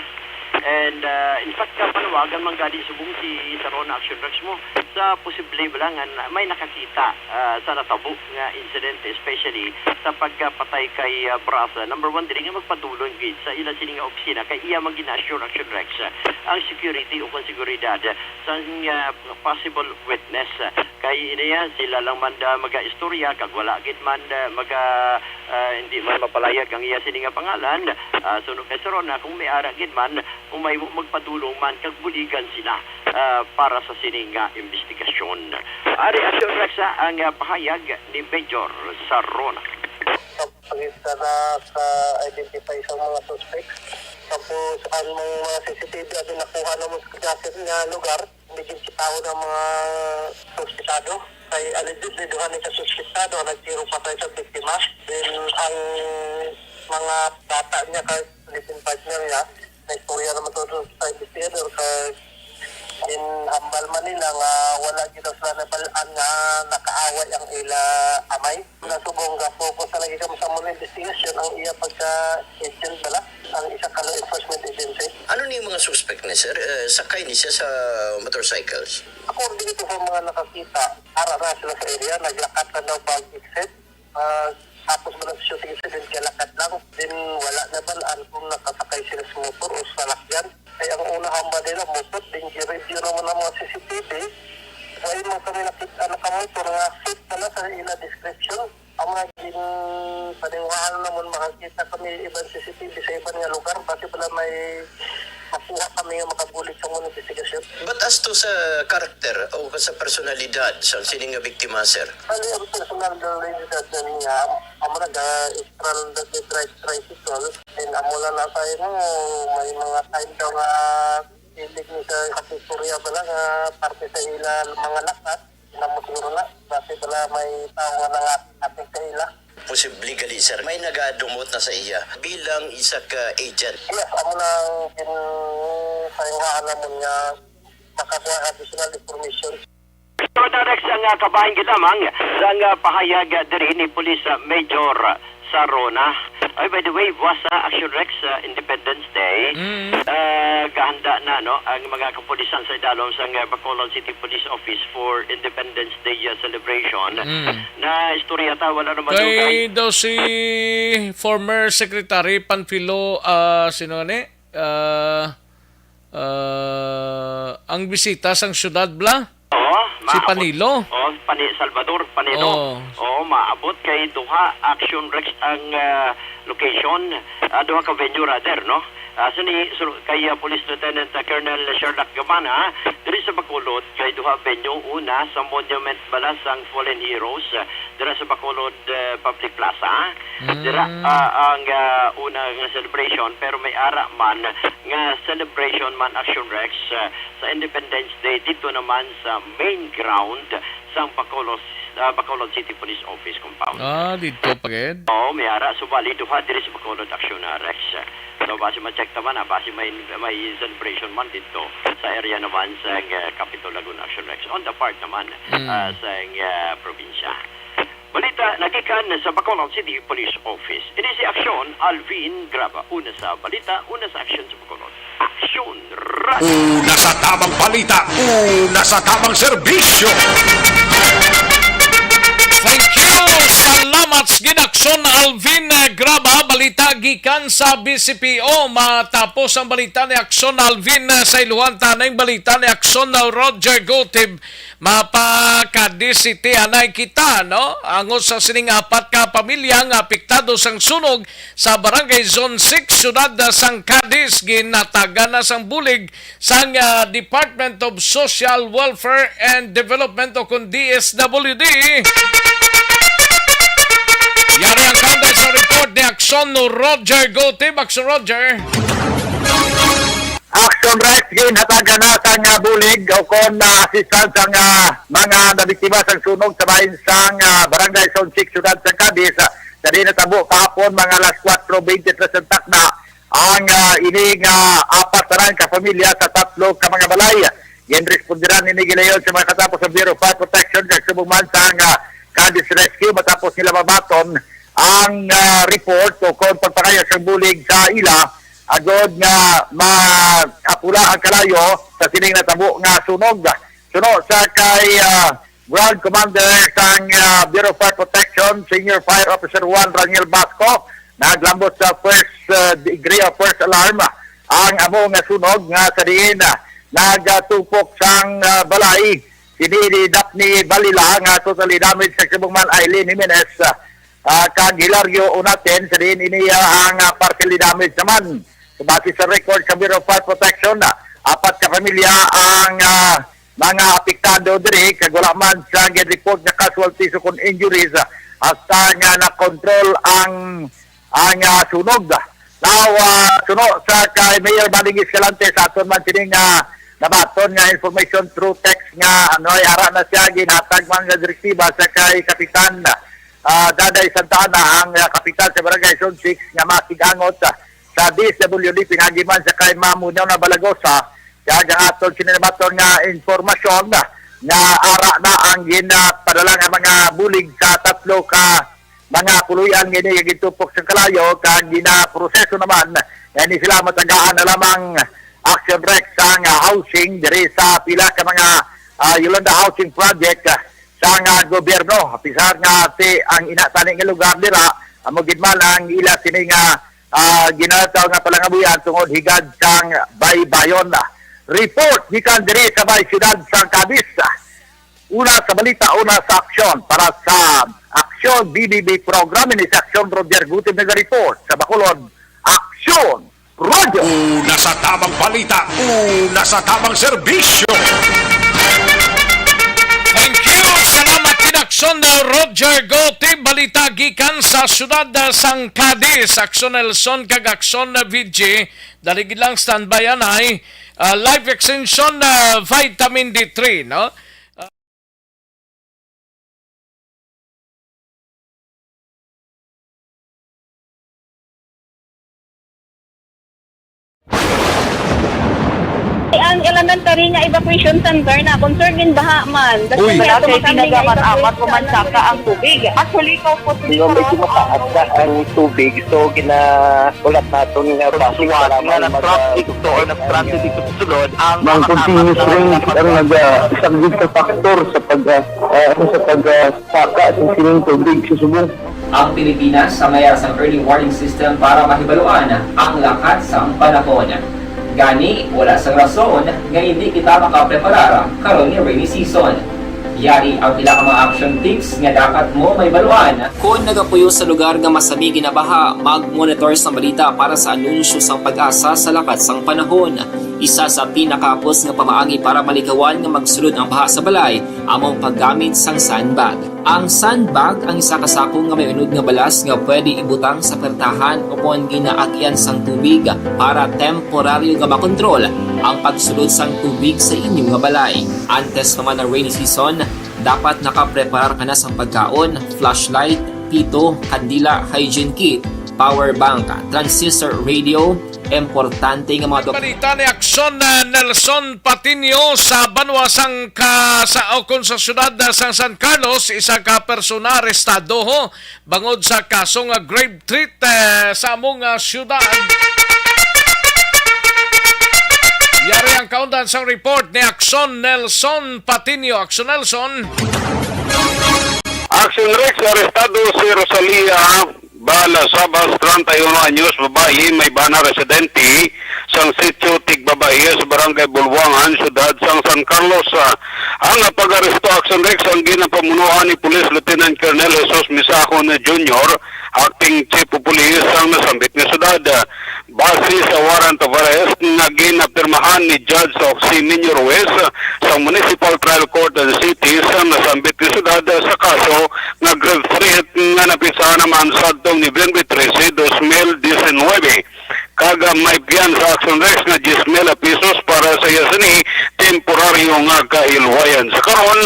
And, ah, in fact, ah, panawagan man gani subong si Sarona, Aksyon Rex, mo sa posible bala nga na-, may nakakita, ah, sa natabo nga insidente, especially sa pagkapatay kay, ah, Braza. Number one, dili nga magpadulong gid sa ila sini nga opisina kay iya man gina-assure, Aksyon Rex, ah, ang security o kon seguridad sa, ah, possible witness. Kay iniya, sila lang man da maga-istorya, kag wala gid man da maga, ah, hindi man mapalayag ang iya sini nga pangalan. Ah, suno kay Sarona, kung may ara gid man, kung may mo magpadulong man, kag buligan sila, ah, para sa sini nga investigasyon. Ari, Aksyon Rex, ang, ah, pahayag ni Major Sarona. Sa pangita na sa identify sa mga suspects, tapos ang mga C C T V ang nakuha naman sa gasip nga lugar, hindi gid kitahon ang mga suspitado. Kay allegedly, duha ni ka suspitado ang nagtiro patay sa biktima. Then, ang mga bata niya, kay living partner niya, naistorya naman to sa investigator, kay ginhambal man nila nga wala gid daw sila nabal-an nga nakaaway ang ila amay. Nasubong, ga-focus na lagi kami sa mga investigasyon ang iya pagka-agent bala, ang isa ka law enforcement agency. Ano ni mga suspect ni sir? Eh, sakay ni siya sa motorcycles? According to sa mga nakakita, ara na sila sa area, naglakat na daw pag-exit. Ah, tapos mo lang sa shooting incident, kaya lakat lang. Then, wala na ba ang kung nakasakay sila sa motor o sa salakyan? Ay, ang una hamba nila, motor, then i-review naman ang mga C C T V. Wala man kami nakita na kamotor nga fit pala sa ila description. Ang mga gin-, paninguhaan naman, makakita kami iban C C T V sa iban nga lugar. Basi pala may Makuha kami nga makabulig sa mga investigasyon. But as to sa character o sa personalidad sa sining nga biktima, sir? Bali, ang personalidad niya, amo na ga-, astral na nag-drive tricycle. Then, amo na na sa imo, may mga time daw nga hilig ni sa kapistorya pala nga parte sa ila mga lakat. Namo siguro na, base pala may tao nga nangatik sa ila. Posible gali, sir. May nagadumot na sa iya bilang isa ka agent. Yes, amo na ang gin-, sa nga alam mo nga makakuha additional information. So, direct sa nga kabahin gid lamang sa nga pahayag diri ni Police Major Sarona. Ay, by the way, buwas sa Action Rex, uh, Independence Day, Mm. uh, gahanda na, no, ang mga kapulisan sa idalom sang, uh, Bacolod City Police Office for Independence Day, uh, celebration. Mm. Na istorya ta, wala naman Kay dugay. daw si former Secretary Panfilo, ah, sino ni? Ah, ah, ang bisita sang syudad, bla? Oo, Si maabot. Panilo? Oo, Pani-, Salvador Panilo. Oo. Oo, maabot kay duha Action Rex ang, ah, location, ah, duha ka venue rather, no? Ah, sini, su-, kay, ah, Police Lieutenant, ah, Colonel Sherlock Gabana, diri sa Bacolod, kay duha venue, una sa Monument bala sang Fallen Heroes, ah, dira sa Bacolod, ah, Public Plaza. Mm. Dira, ah, ang, ah, una nga celebration, pero may ara man nga celebration man, Action Rex, ah, sa Independence Day dito naman sa main ground sang Bacolod, ah, Bacolod City Police Office compound. Ah, dito pa gid? Oo, may ara. So, bali, duha diri sa Bacolod Action, ah, Rex. So, basi ma-check naman, ah, basi may, may celebration man dito sa area naman sa, eh, Capitol Laguna Action Rex. On the part naman, Mm. ah, sa, eh, probinsya. Balita nagikan sa Bacolod City Police Office. Ini si Aksyon Alvin Graba. Una sa balita, una sa aksyon sa Bacolod. Aksyon Rat. Una sa tamang balita, una sa tamang serbisyo. Thank you. Salamat sa ginaksyon, Alvin, eh, Graba. Balita gikan sa B C P O. Matapos ang balita ni Aksyon Alvin, eh, sa iluhan, tanay balita ni Aksyon, eh, Roger Gutib. Mapa-Cadiz City anay kita, no? Angot sa sining apat ka pamilya nga apektado sang sunog sa Barangay Zone six, siyudad sang Cadiz, ginhatagan na sang bulig sang, ah, Department of Social Welfare and Development o kon D S W D. Yari ang kauntay sa report ni Aksyon Roger Gutib. Aksyon Roger. Action Rex, ginhatagan na sang, ah, bulig o kon, ah, assistance ang, ah, mga nabiktima sang sunog sa bahin sang, ah, Barangay Zone six, siyudad sang Cadiz. Ah, sa diin natabo kahapon, mga alas kuwatro bente tres ang takna, ang, ah, ini nga apat na lang ka pamilya sa tatlo ka mga balay. Ginrespondiran ini gilayon sa mga katapos sa Bureau of Fire Protection kag subong man sang, ah, Cadiz Rescue matapos nila mabaton ang, ah, report o kon pagpangayas sang bulig sa ila agod nga maapula ang kalayo sa sining natabo nga sunog. Suno sa kay, ah, Ground Commander sang, ah, Bureau of Fire Protection, Senior Fire Officer one Raniel Basco, naglambot sa first, ah, degree of first alarm ang amo nga sunog nga sa diin, ah, nagatupok sang, ah, balay sini ni Daphne Balila nga totally damaged sa subong man Aileen Jimenez, ah, ah, kag Hilario Unaten, sa diin ini, ah, ang, ah, partially damaged naman. So, base sa record sa Bureau of Fire Protection, ah, apat ka pamilya ang, ah, mga apektado diri, kag wala man sa gin-report nga casualties o kon injuries, ah, hasta nga na-control ang, ang, ah, sunog. Now, ah, suno sa kay Mayor Manny Escalante, sa aton man sini nga nabaton nga information through text nga ano, ay ara na siya, ginhatag man nga direktiba sa kay Kapitan, ah, Daday Santa Ana, ang, ah, kapitan sa Barangay Zone six nga makig-angot, ah, sa D S W D, pinaagi man sa kay Ma'am Winona Balagosa, kag ang aton sini nabaton nga impormasyon, ah, nga ara na ang ginapadala nga mga bulig sa tatlo ka mga puloy-an nga ini nga gintupok sa kalayo, kag ginaproseso naman nga ini sila matagaan na lamang. Action Rex, ang, ah, housing diri sa pila ka mga, ah, Yolanda Housing Project, ah, sa nga gobyerno. Apisar nga ti ang ina tani nga lugar dira, amo gid man ang ila sini nga, ah, ginataw nga palangabuhian tungod higad sang baybayon. Report gikan diri sa may siyudad sang Cadiz. Una sa balita, una sa aksyon. Para sa Aksyon B B B program, ini si Aksyon Roger Gutib naga-report sa Bacolod. Aksyon! Radyo. Una sa tamang balita, una sa tamang serbisyo. Thank you. Salamat kay Aksyon, uh, Roger Gotti. Balita gikan sa siyudad, uh, sang Cadiz. Aksyon Nelson kag Aksyon, uh, V G. Dali gid lang, standby anay. Uh, life extension, uh, vitamin D three, no? Ang elementary nga evacuation center na concerned in baha man. Uy. Wala kay kinagamat-amat human saka ang tubig. Actually, kaupos. Di ba, medyo mataas na ang tubig, so ginahulat naton nga basi nga nag-traffic to or nag-transit dito sa sulod ang mga continuous rain ang nagasaglit sa factor sa pag, ah, ah, sa pag, ah, saka sa sining tubig sa subong. Ang Pilipinas sa mayar sang early warning system para mahibaluan ang lakat sang panahon. Gani, wala sang rason nga hindi kita makapreparar karon nga rainy season. Yari ang pila ka mga action tips nga dapat mo mahibaluan. Kon nagapuyo sa lugar nga masami ginabaha, mag-monitor sang balita para sa anunsyo sang PAGASA sa lakat sang panahon. Isa sa pinakahapos nga pamaagi para malikawan nga magsulod ang baha sa balay amo ang paggamit sang sandbag. Ang sandbag ang isa ka sako nga may unod nga balas nga pwede ibutang sa pertahan ukon ginaagian sang tubig para temporaryo nga makontrol ang pagsulod sang tubig sa inyo nga balay. Antes pa man ang rainy season, dapat nakapreparar ka na sang pagkaon, flashlight, pito, kandila, hygiene kit, power bank, transistor radio, importante nga mga dok- Balita ni Aksyon, uh, Nelson Patiño. Sa banwa sang ka, sa, o kon sa siyudad, uh, sang San Carlos, isa ka persona arestado, ho, bangod sa kaso nga grave threat, uh, sa among, uh, siyudad. Yari ang kaundan sang report ni Aksyon Nelson Patiño. Aksyon Nelson. Action Rex, arestado si Rosalia Bala Sabas, treinta y uno anyos, babayi, may bana, residente sang sitio Tigbabaiya sa Barangay Bulwangan, Siyudad sang San Carlos. Ah, ang pag-aresto, Action Rex, ang ginapamunuan ni Police Lieutenant Colonel Jesus Misahon Junior, Acting Chief of Police sang nasambit nga siyudad. Base sa warrant of arrest nga ginapirmahan ni Judge Oxy Minyo Ruiz sa Municipal Trial Court and City sa nasambit nga siyudad sa kaso nga grave threat nga napisahan naman sadtong Nobyembre trese, dos mil diecinuebe, kag may piyansa, Action Rex, nga diyes mil pesos para sa iya sini temporaryo nga kahilwayan. Sa karon,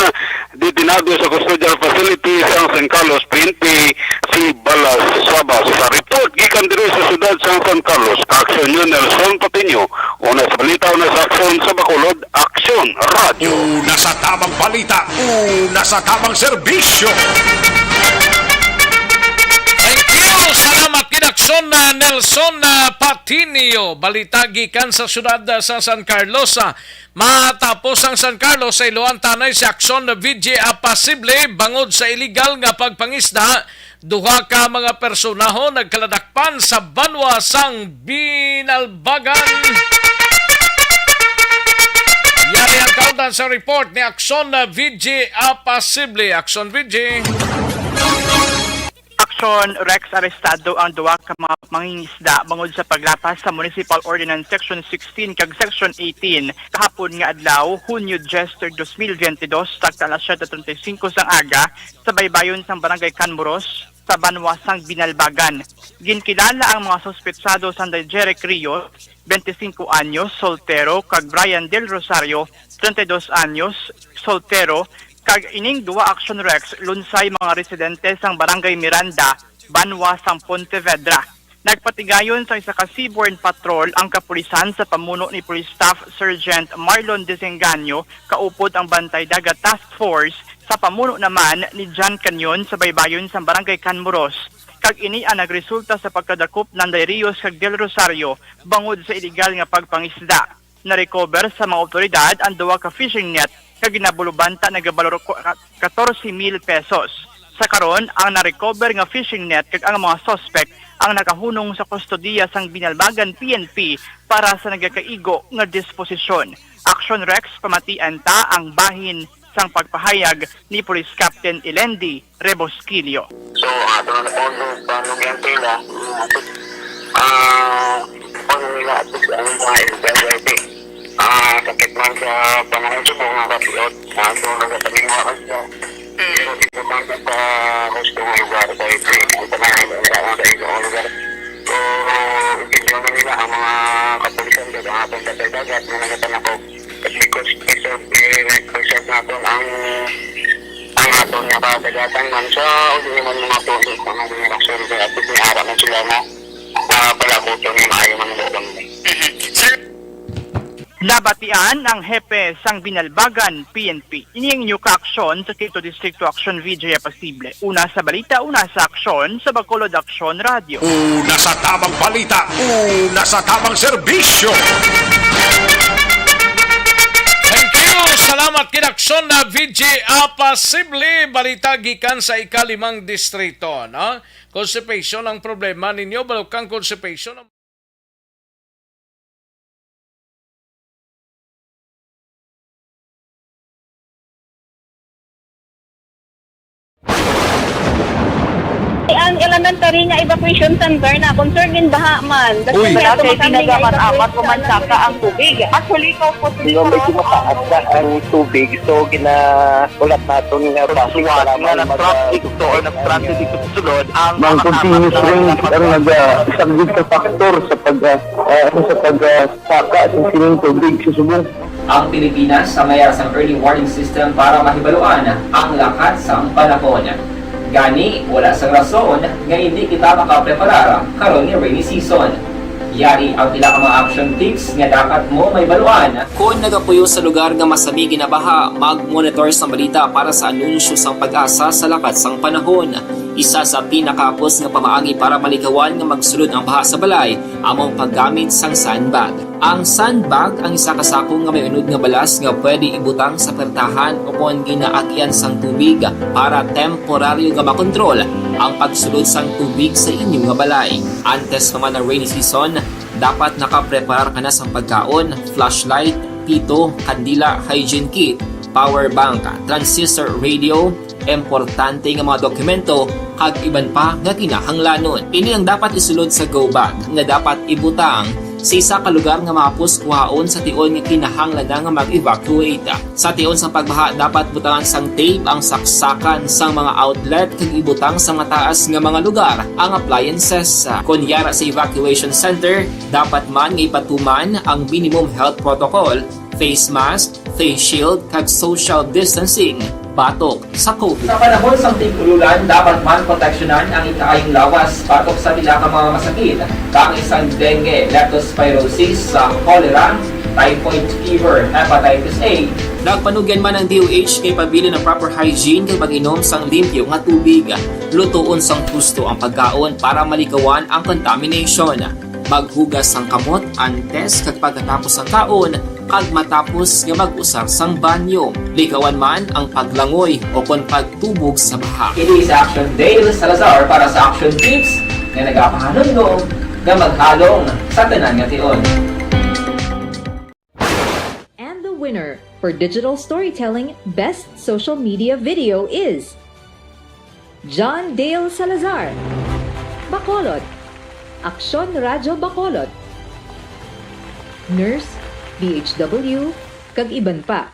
detenado sa custodial facility sang San Carlos P N P si Balas Sabas. Sa report gikan diri sa siyudad sang San Carlos, Action News, Nelson Patiño. Una sa balita, una sa aksyon, sa Bacolod, Aksyon Radyo. Una sa tamang balita, una sa tamang serbisyo. Thank you. Salamat gid, Aksyon, uh, Nelson, uh, Patiño. Balita gikan sa siyudad, uh, sa San Carlos. Uh, Matapos ang San Carlos sa Iloan, tanay si Aksyon V G Apasible bangod sa iligal nga pagpangisda. Duha ka mga personaho nagkaladakpan sa banwa sang Binalbagan. Yari ang kaundan sa report ni Aksyon V G Apasible. Aksyon V G. Aksyon, Rex, arestado ang duha ka mga mangingisda bangod sa paglapas sa Municipal Ordinance Section sixteen kag Section eighteen. Kahapon nga adlaw, Hunyo diyes, dos mil biyente dos, tagta alas siyete treinta y cinco sang aga, sa baybayon sang Barangay Canmoros, sa banwa sang Binalbagan. Ginkilala ang mga suspetsado sanday Jeric Rios, bente singko anyos, soltero, kag Brian Del Rosario, treinta y dos anyos, soltero, kag ining duha, Action Rex, lunsay mga residente sang Barangay Miranda, banwa sang Pontevedra. Nagpatigayon sa isa ka seaborne patrol ang kapulisan sa pamuno ni Police Staff Sergeant Marlon Desengaño, kaupod ang Bantay Dagat Task Force, sa pamuno naman ni John Canyon sa baybayon sang Barangay Canmoros. Kag ini ang nagresulta sa pagkadakop nanday Rios kag Del Rosario bangod sa iligal nga pagpangisda. Na-recover sa mga awtoridad ang duha ka fishing net nga ginabulubanta nagabalor ko-, ka-, katorse mil pesos. Sa karon, ang na-recover nga fishing net kag ang mga suspect ang nakahunong sa kustodiya sang Binalbagan P N P para sa nagakaigo nga disposisyon. Action Rex, pamatian ta ang bahin sang pagpahayag ni Police Captain Elendi Rebosquillo. So, ang ato na po sa Nubiang Tila, ah, Ano nila, at least, ang mga L W R D, ah, sakit man sa panahon subong nga kapiot, ah, so, nagapaninga man sila. Mm. Pero importante sa gusto nga lugar, sa ito, ang panahon, ang daan sa ilang lugar. So, intindihan man nila ang mga kapulisan, kag ang atong bantay dagat, nga nagapanakop. At because preserve, eh, preserve naton ang, ang aton nga kadagatan man sa uli man mga pulis, ang mga reaksyon, kaya at least may ara man sila nga, ah, palabuton nga maayo man ang lugar. Mhm. Sir, Nabatian ang hepe sang Binalbagan P N P. Ini ang inyo kaaksyon sa Quito Distrito Action Vigil Apacible. Una sa balita, una sa aksyon sa Bacolod Aksyon Radio. Una sa tamang balita, una sa tamang serbisyo. Thank you. Salamat, kinaksyon na V J Apacible. Balita gikan sa ikalimang distrito, no? Constipation ang problema ninyo, balukang constipation. Ang elementary nga evacuation center na concern in baha man. Uy. Wala kay tinaga man amat ko man saka ang tubig. Actually, ko po. Di ba, medyo mataas na ang tubig, so gina- Ulat naton nga traffic, salamat nga nag-traffic to or nag-transit dito sa sulod ang Ang continuous rain ang nag-, ah, isa gid ka factor sa pag, ah, ah, ano, sa pag, ah, saka sa sining tubig sa subong. Ang Pilipinas sa mayar sang early warning system para mahibaluan ang lakat sang panahon. Gani, wala sang rason nga hindi kita makapreparar karon nga rainy season. Yari ang pila ka mga action tips nga dapat mo mahibaluan. Kon nagapuyo sa lugar nga masami ginabaha, mag-monitor sang balita para sa anunsyo sang PAGASA sa lakat sang panahon. Isa sa pinakahapos nga pamaagi para malikawan nga magsulod ang baha sa balay amo ang paggamit sang sandbag. Ang sandbag ang isa ka sako nga may unod nga balas nga pwede ibutang sa pertahan o kon ginaagian sang tubig para temporaryo nga makontrol ang pagsulod sang tubig sa inyo nga balay. Antes pa man ang rainy season, dapat nakapreparar ka na sang pagkaon, flashlight, pito, kandila, hygiene kit, power bank, transistor radio, importante nga mga dokumento, kag iban pa nga kinahanglanon. Ini ang dapat isulod sa go bag nga dapat ibutang sa isa ka lugar nga mahapos kuhaon sa tion nga kinahanglan na nga mag-evacuate. Sa tion sang pagbaha, dapat butangan sang tape ang saksakan sang mga outlet kag ibutang sa mataas nga mga lugar ang appliances. Kon yara sa evacuation center, dapat man nga ipatuman ang minimum health protocol, face mask, face shield, kag social distancing batok sa COVID. Sa panahon sang tig-ululan, dapat man proteksyonan ang ikaayong lawas batok sa pila ka mga masakit, kaangay sang dengue, leptospirosis, sa cholera, typhoid fever, hepatitis A. Nagpanugyan man ang D O H nga ipabilin ang proper hygiene kag pag-inom sang limpyo nga tubig, lutoon sang husto ang pagkaon para malikawan ang contamination. Maghugas sang kamot antes kag pagkatapos sang kaon, kag matapos nga mag-usar sang banyo. Likawan man ang paglangoy o kon pagtubog sa baha. Ini si Action Dale Salazar para sa Action Tips nga nagapahanumdom nga maghalong sa tanan nga tion. And the winner for digital storytelling best social media video is John Dale Salazar, Bacolod, Aksyon Radyo Bacolod, nurse, D H W, kag iban pa.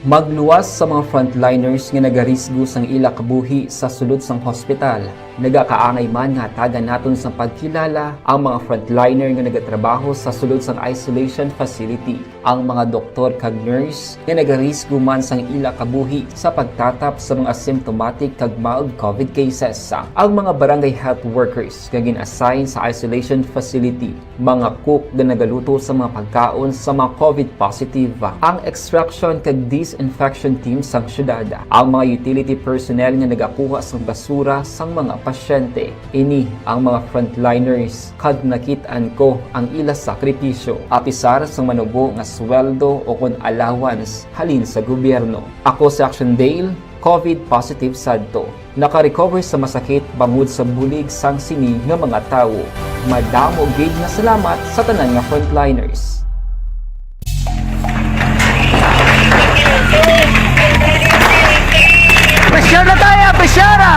Magluwas sa mga frontliners nga nagarisgo sang ila kabuhi sa sulod sang hospital. Nagakaangay man nga hatagan naton sang pagkilala ang mga frontliner nga nagatrabaho sa sulod sang isolation facility, ang mga doktor kag nurse nga nagarisgo man sang ila kabuhi sa pagtatap sa mga asymptomatic kag mild COVID cases, ang mga barangay health workers nga gin-assign sa isolation facility, mga cook nga nagaluto sa mga pagkaon sa mga COVID positive, ang extraction kag disinfection team sang syudad, ang mga utility personnel nga nagakuha sang basura sang mga pasyente. Ini ang mga frontliners kag nakit-an ko ang ila sakripisyo, apisar sang manubo nga sweldo o kon allowance halin sa gobyerno. Ako si Action Dale, COVID positive sadto. Naka-recover sa masakit bangod sa bulig sang sini nga mga tawo. Madamo gid nga salamat sa tanan nga frontliners. Pressure na tayo! Pressure na!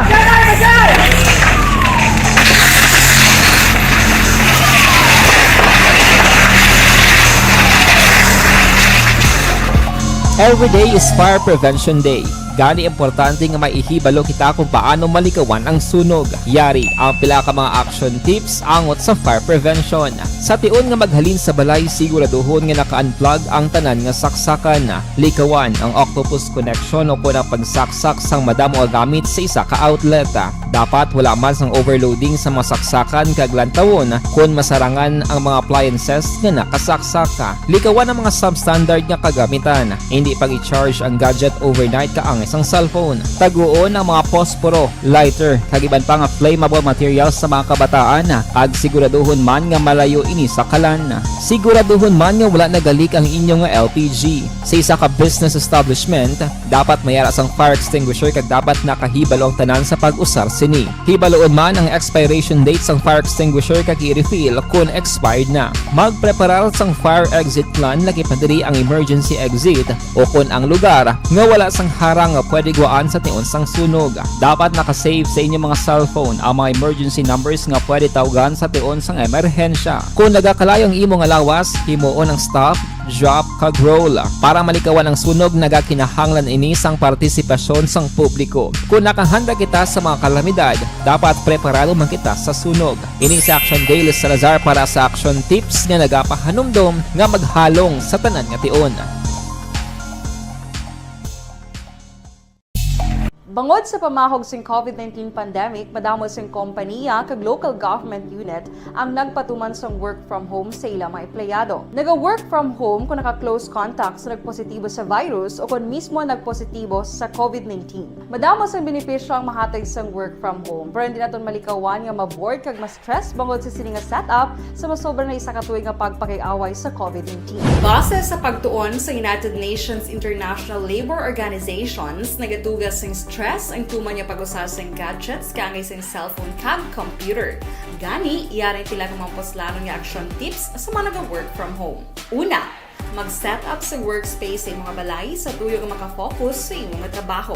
Every day is Fire Prevention Day. Gani, importante nga may ihibalo kita kung paano malikawan ang sunog. Yari ang pila ka mga action tips angot sa fire prevention. Sa tion nga maghalin sa balay, siguraduhon nga naka-unplug ang tanan nga saksakan. Likawan ang octopus connection o kon ang pagsaksak sang madamo nga gamit sa isa ka outlet. Dapat wala man sang overloading sa mga saksakan kag lantawon kon masarangan ang mga appliances nga nakasaksak. Likawan ang mga substandard nga kagamitan. Hindi pag-i-charge ang gadget overnight kaangay sang cellphone. Taguon ang mga posporo, lighter, kag iban pa nga flammable materials sa mga kabataan, kag siguraduhon man nga malayo ini sa kalan. Siguraduhon man nga wala nagalik ang inyo nga L P G. Sa isa ka business establishment, dapat may ara sang fire extinguisher kag dapat nakahibalo ang tanan sa pag-usar sini. Hibaluon man ang expiration date sang fire extinguisher kag i-refill kon expired na. Magpreparar sang fire exit plan, lakip na diri ang emergency exit o kon ang lugar nga wala sang harang nga pwede gwaan sa tion sang sunog. Dapat naka-save sa inyo mga cellphone ang mga emergency numbers nga pwede tawgan sa tion sang emerhensya. Kon nagakalayo ang imo nga lawas, himuon ang stop, drop, kag roll. Para malikawan ang sunog, nagakinahanglan ini sang partisipasyon sang publiko. Kon nakahanda kita sa mga kalamidad, dapat preparado man kita sa sunog. Ini si Action Daily Salazar para sa Action Tips nga nagapahanumdom nga maghalong sa tanan nga tion. Bangod sa pamahog sing COVID nineteen pandemic, madamo sing kompaniya kag local government unit ang nagpatuman sang work from home sa ila mga empleyado. Naga-work from home kung naka-close contact sa nagpositibo sa virus o kon mismo nagpositibo sa COVID nineteen. Madamo sang benepisyo ang mahatag sang work from home, pero hindi naton malikawan nga ma-bored kag ma-stress bangod sa sini nga setup sa masobra na isa ka tuig nga pagpakig-away sa COVID nineteen. Base sa pagtuon sa United Nations International Labor Organizations, nagatuga sing stress ang tuman nga pag-usa sing gadgets kaangay sing cellphone kag computer. Gani, yari ang pila ka mga puslanon nga action tips sa mga naga-work from home. Una, mag-set up sa workspace sa imong balay sa tuyo nga makafocus sa imong trabaho.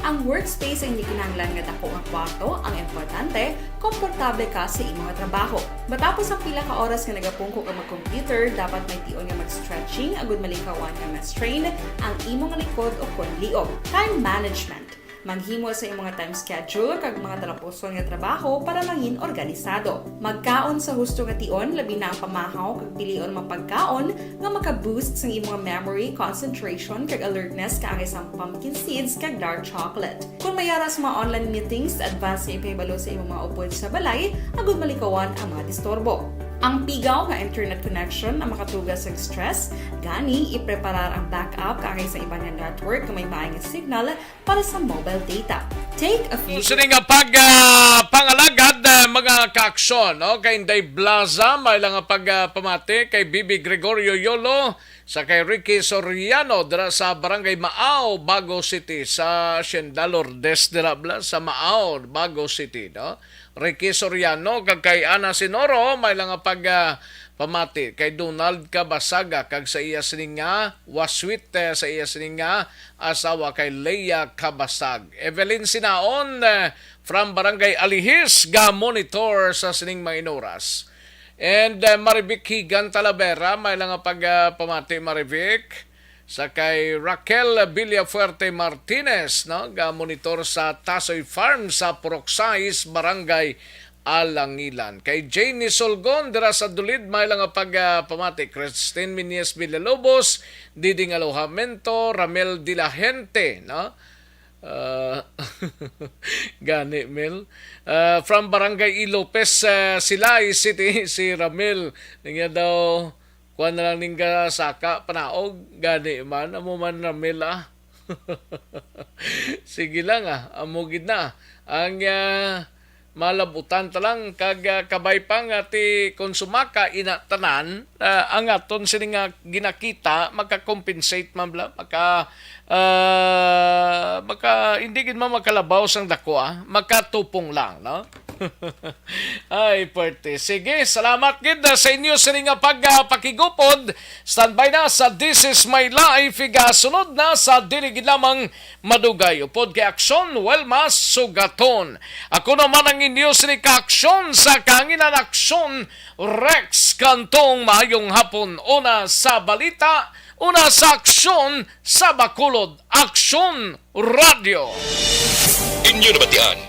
Ang workspace ang hindi kinahanglan nga dako nga kwarto, ang importante, komportable ka sa imong trabaho. Matapos ang pila ka oras nga nagapungko ka mag-computer, dapat may tion nga mag-stretching agud malikawan nga ma-strain ang imong likod o kon liog. Time management. Maghimo sa imong time schedule kag mga talapuson nga trabaho para mangin organisado. Magkaon sa husto nga tion, labi na ang pamahaw kag pilion mga pagkaon nga maka-boost sang imong memory, concentration, kag alertness kaangay sang pumpkin seeds kag dark chocolate. Kon may ara sa mga online meetings, advance nga ipahibalo sa imong mga upod sa balay agud malikawan ang mga disturbo. Ang pigaw nga internet connection ang makatuga sang stress, gani ipreparar ang backup kaangay sa iban nga network nga may maayo nga signal para sa mobile data. Take a few Kung sini nga pag, ah, pangalagad, ah, mga kaaksyon, no? Kay Inday Blaza, may lang nga pag, ah, pamati kay Bibi Gregorio Yolo, sa kay Ricky Soriano, dira sa Barangay Maaw, Bago City, sa Hacienda Lourdes, dira bala, sa Maaw, Bago City, no? Ricky Soriano, kag kay Ana Sinoro, may lang nga pag, ah, pamati kay Donald Cabasaga, kag sa iya sini nga waswit, eh, sa iya sini nga asawa kay Leia Cabasag. Evelyn Sinaon, eh, from Barangay Alihis, ga-monitor sa sining mga inuras. And, eh, Marivic Higan Talavera, may lang nga pag, ah, pamati, Marivic. Sa kay Raquel Villafuerte Martinez, no, ga-monitor sa Tasoy Farm sa Purok sais, Barangay Alangilan. Kay Janie Solgon, dira sa Dulid, may lang nga pag, ah, pamati. Christine Meneses Villalobos, Diding Alojamento, Ramel de la Gente, no? Ah, gani, Mel. Ah, from Barangay E. Lopez, ah, Silay City, si Ramel. Niya daw, kuwan na lang ning gasaka, panaog. Gani man, amo man, Ramel, ah. Sige lang, ah. Amo gid na. Ang, ah, malabutan ta lang kag, ah, kabay pa nga ti kon sumaka ina tanan, ah, ang aton sini nga ginakita maka-compensate man bala, maka, ah, maka, hindi gid man makalabaw sang dako, ah, makatupong lang, no? Ay, perte. Sige, salamat gid, ah, sa inyo sini nga pag, ah, pakigupod. Standby na sa This Is My Life, igasunod na sa dili gid lamang madugay upod kay Aksyon, well, mas sugaton. Ako naman ang inyo sini ka Aksyon sa kahanginan, Aksyon, Rex Cantong. Maayong hapon. Una sa balita, Una sa Aksyon sa Bacolod, Aksyon Radio. Inyo nabatian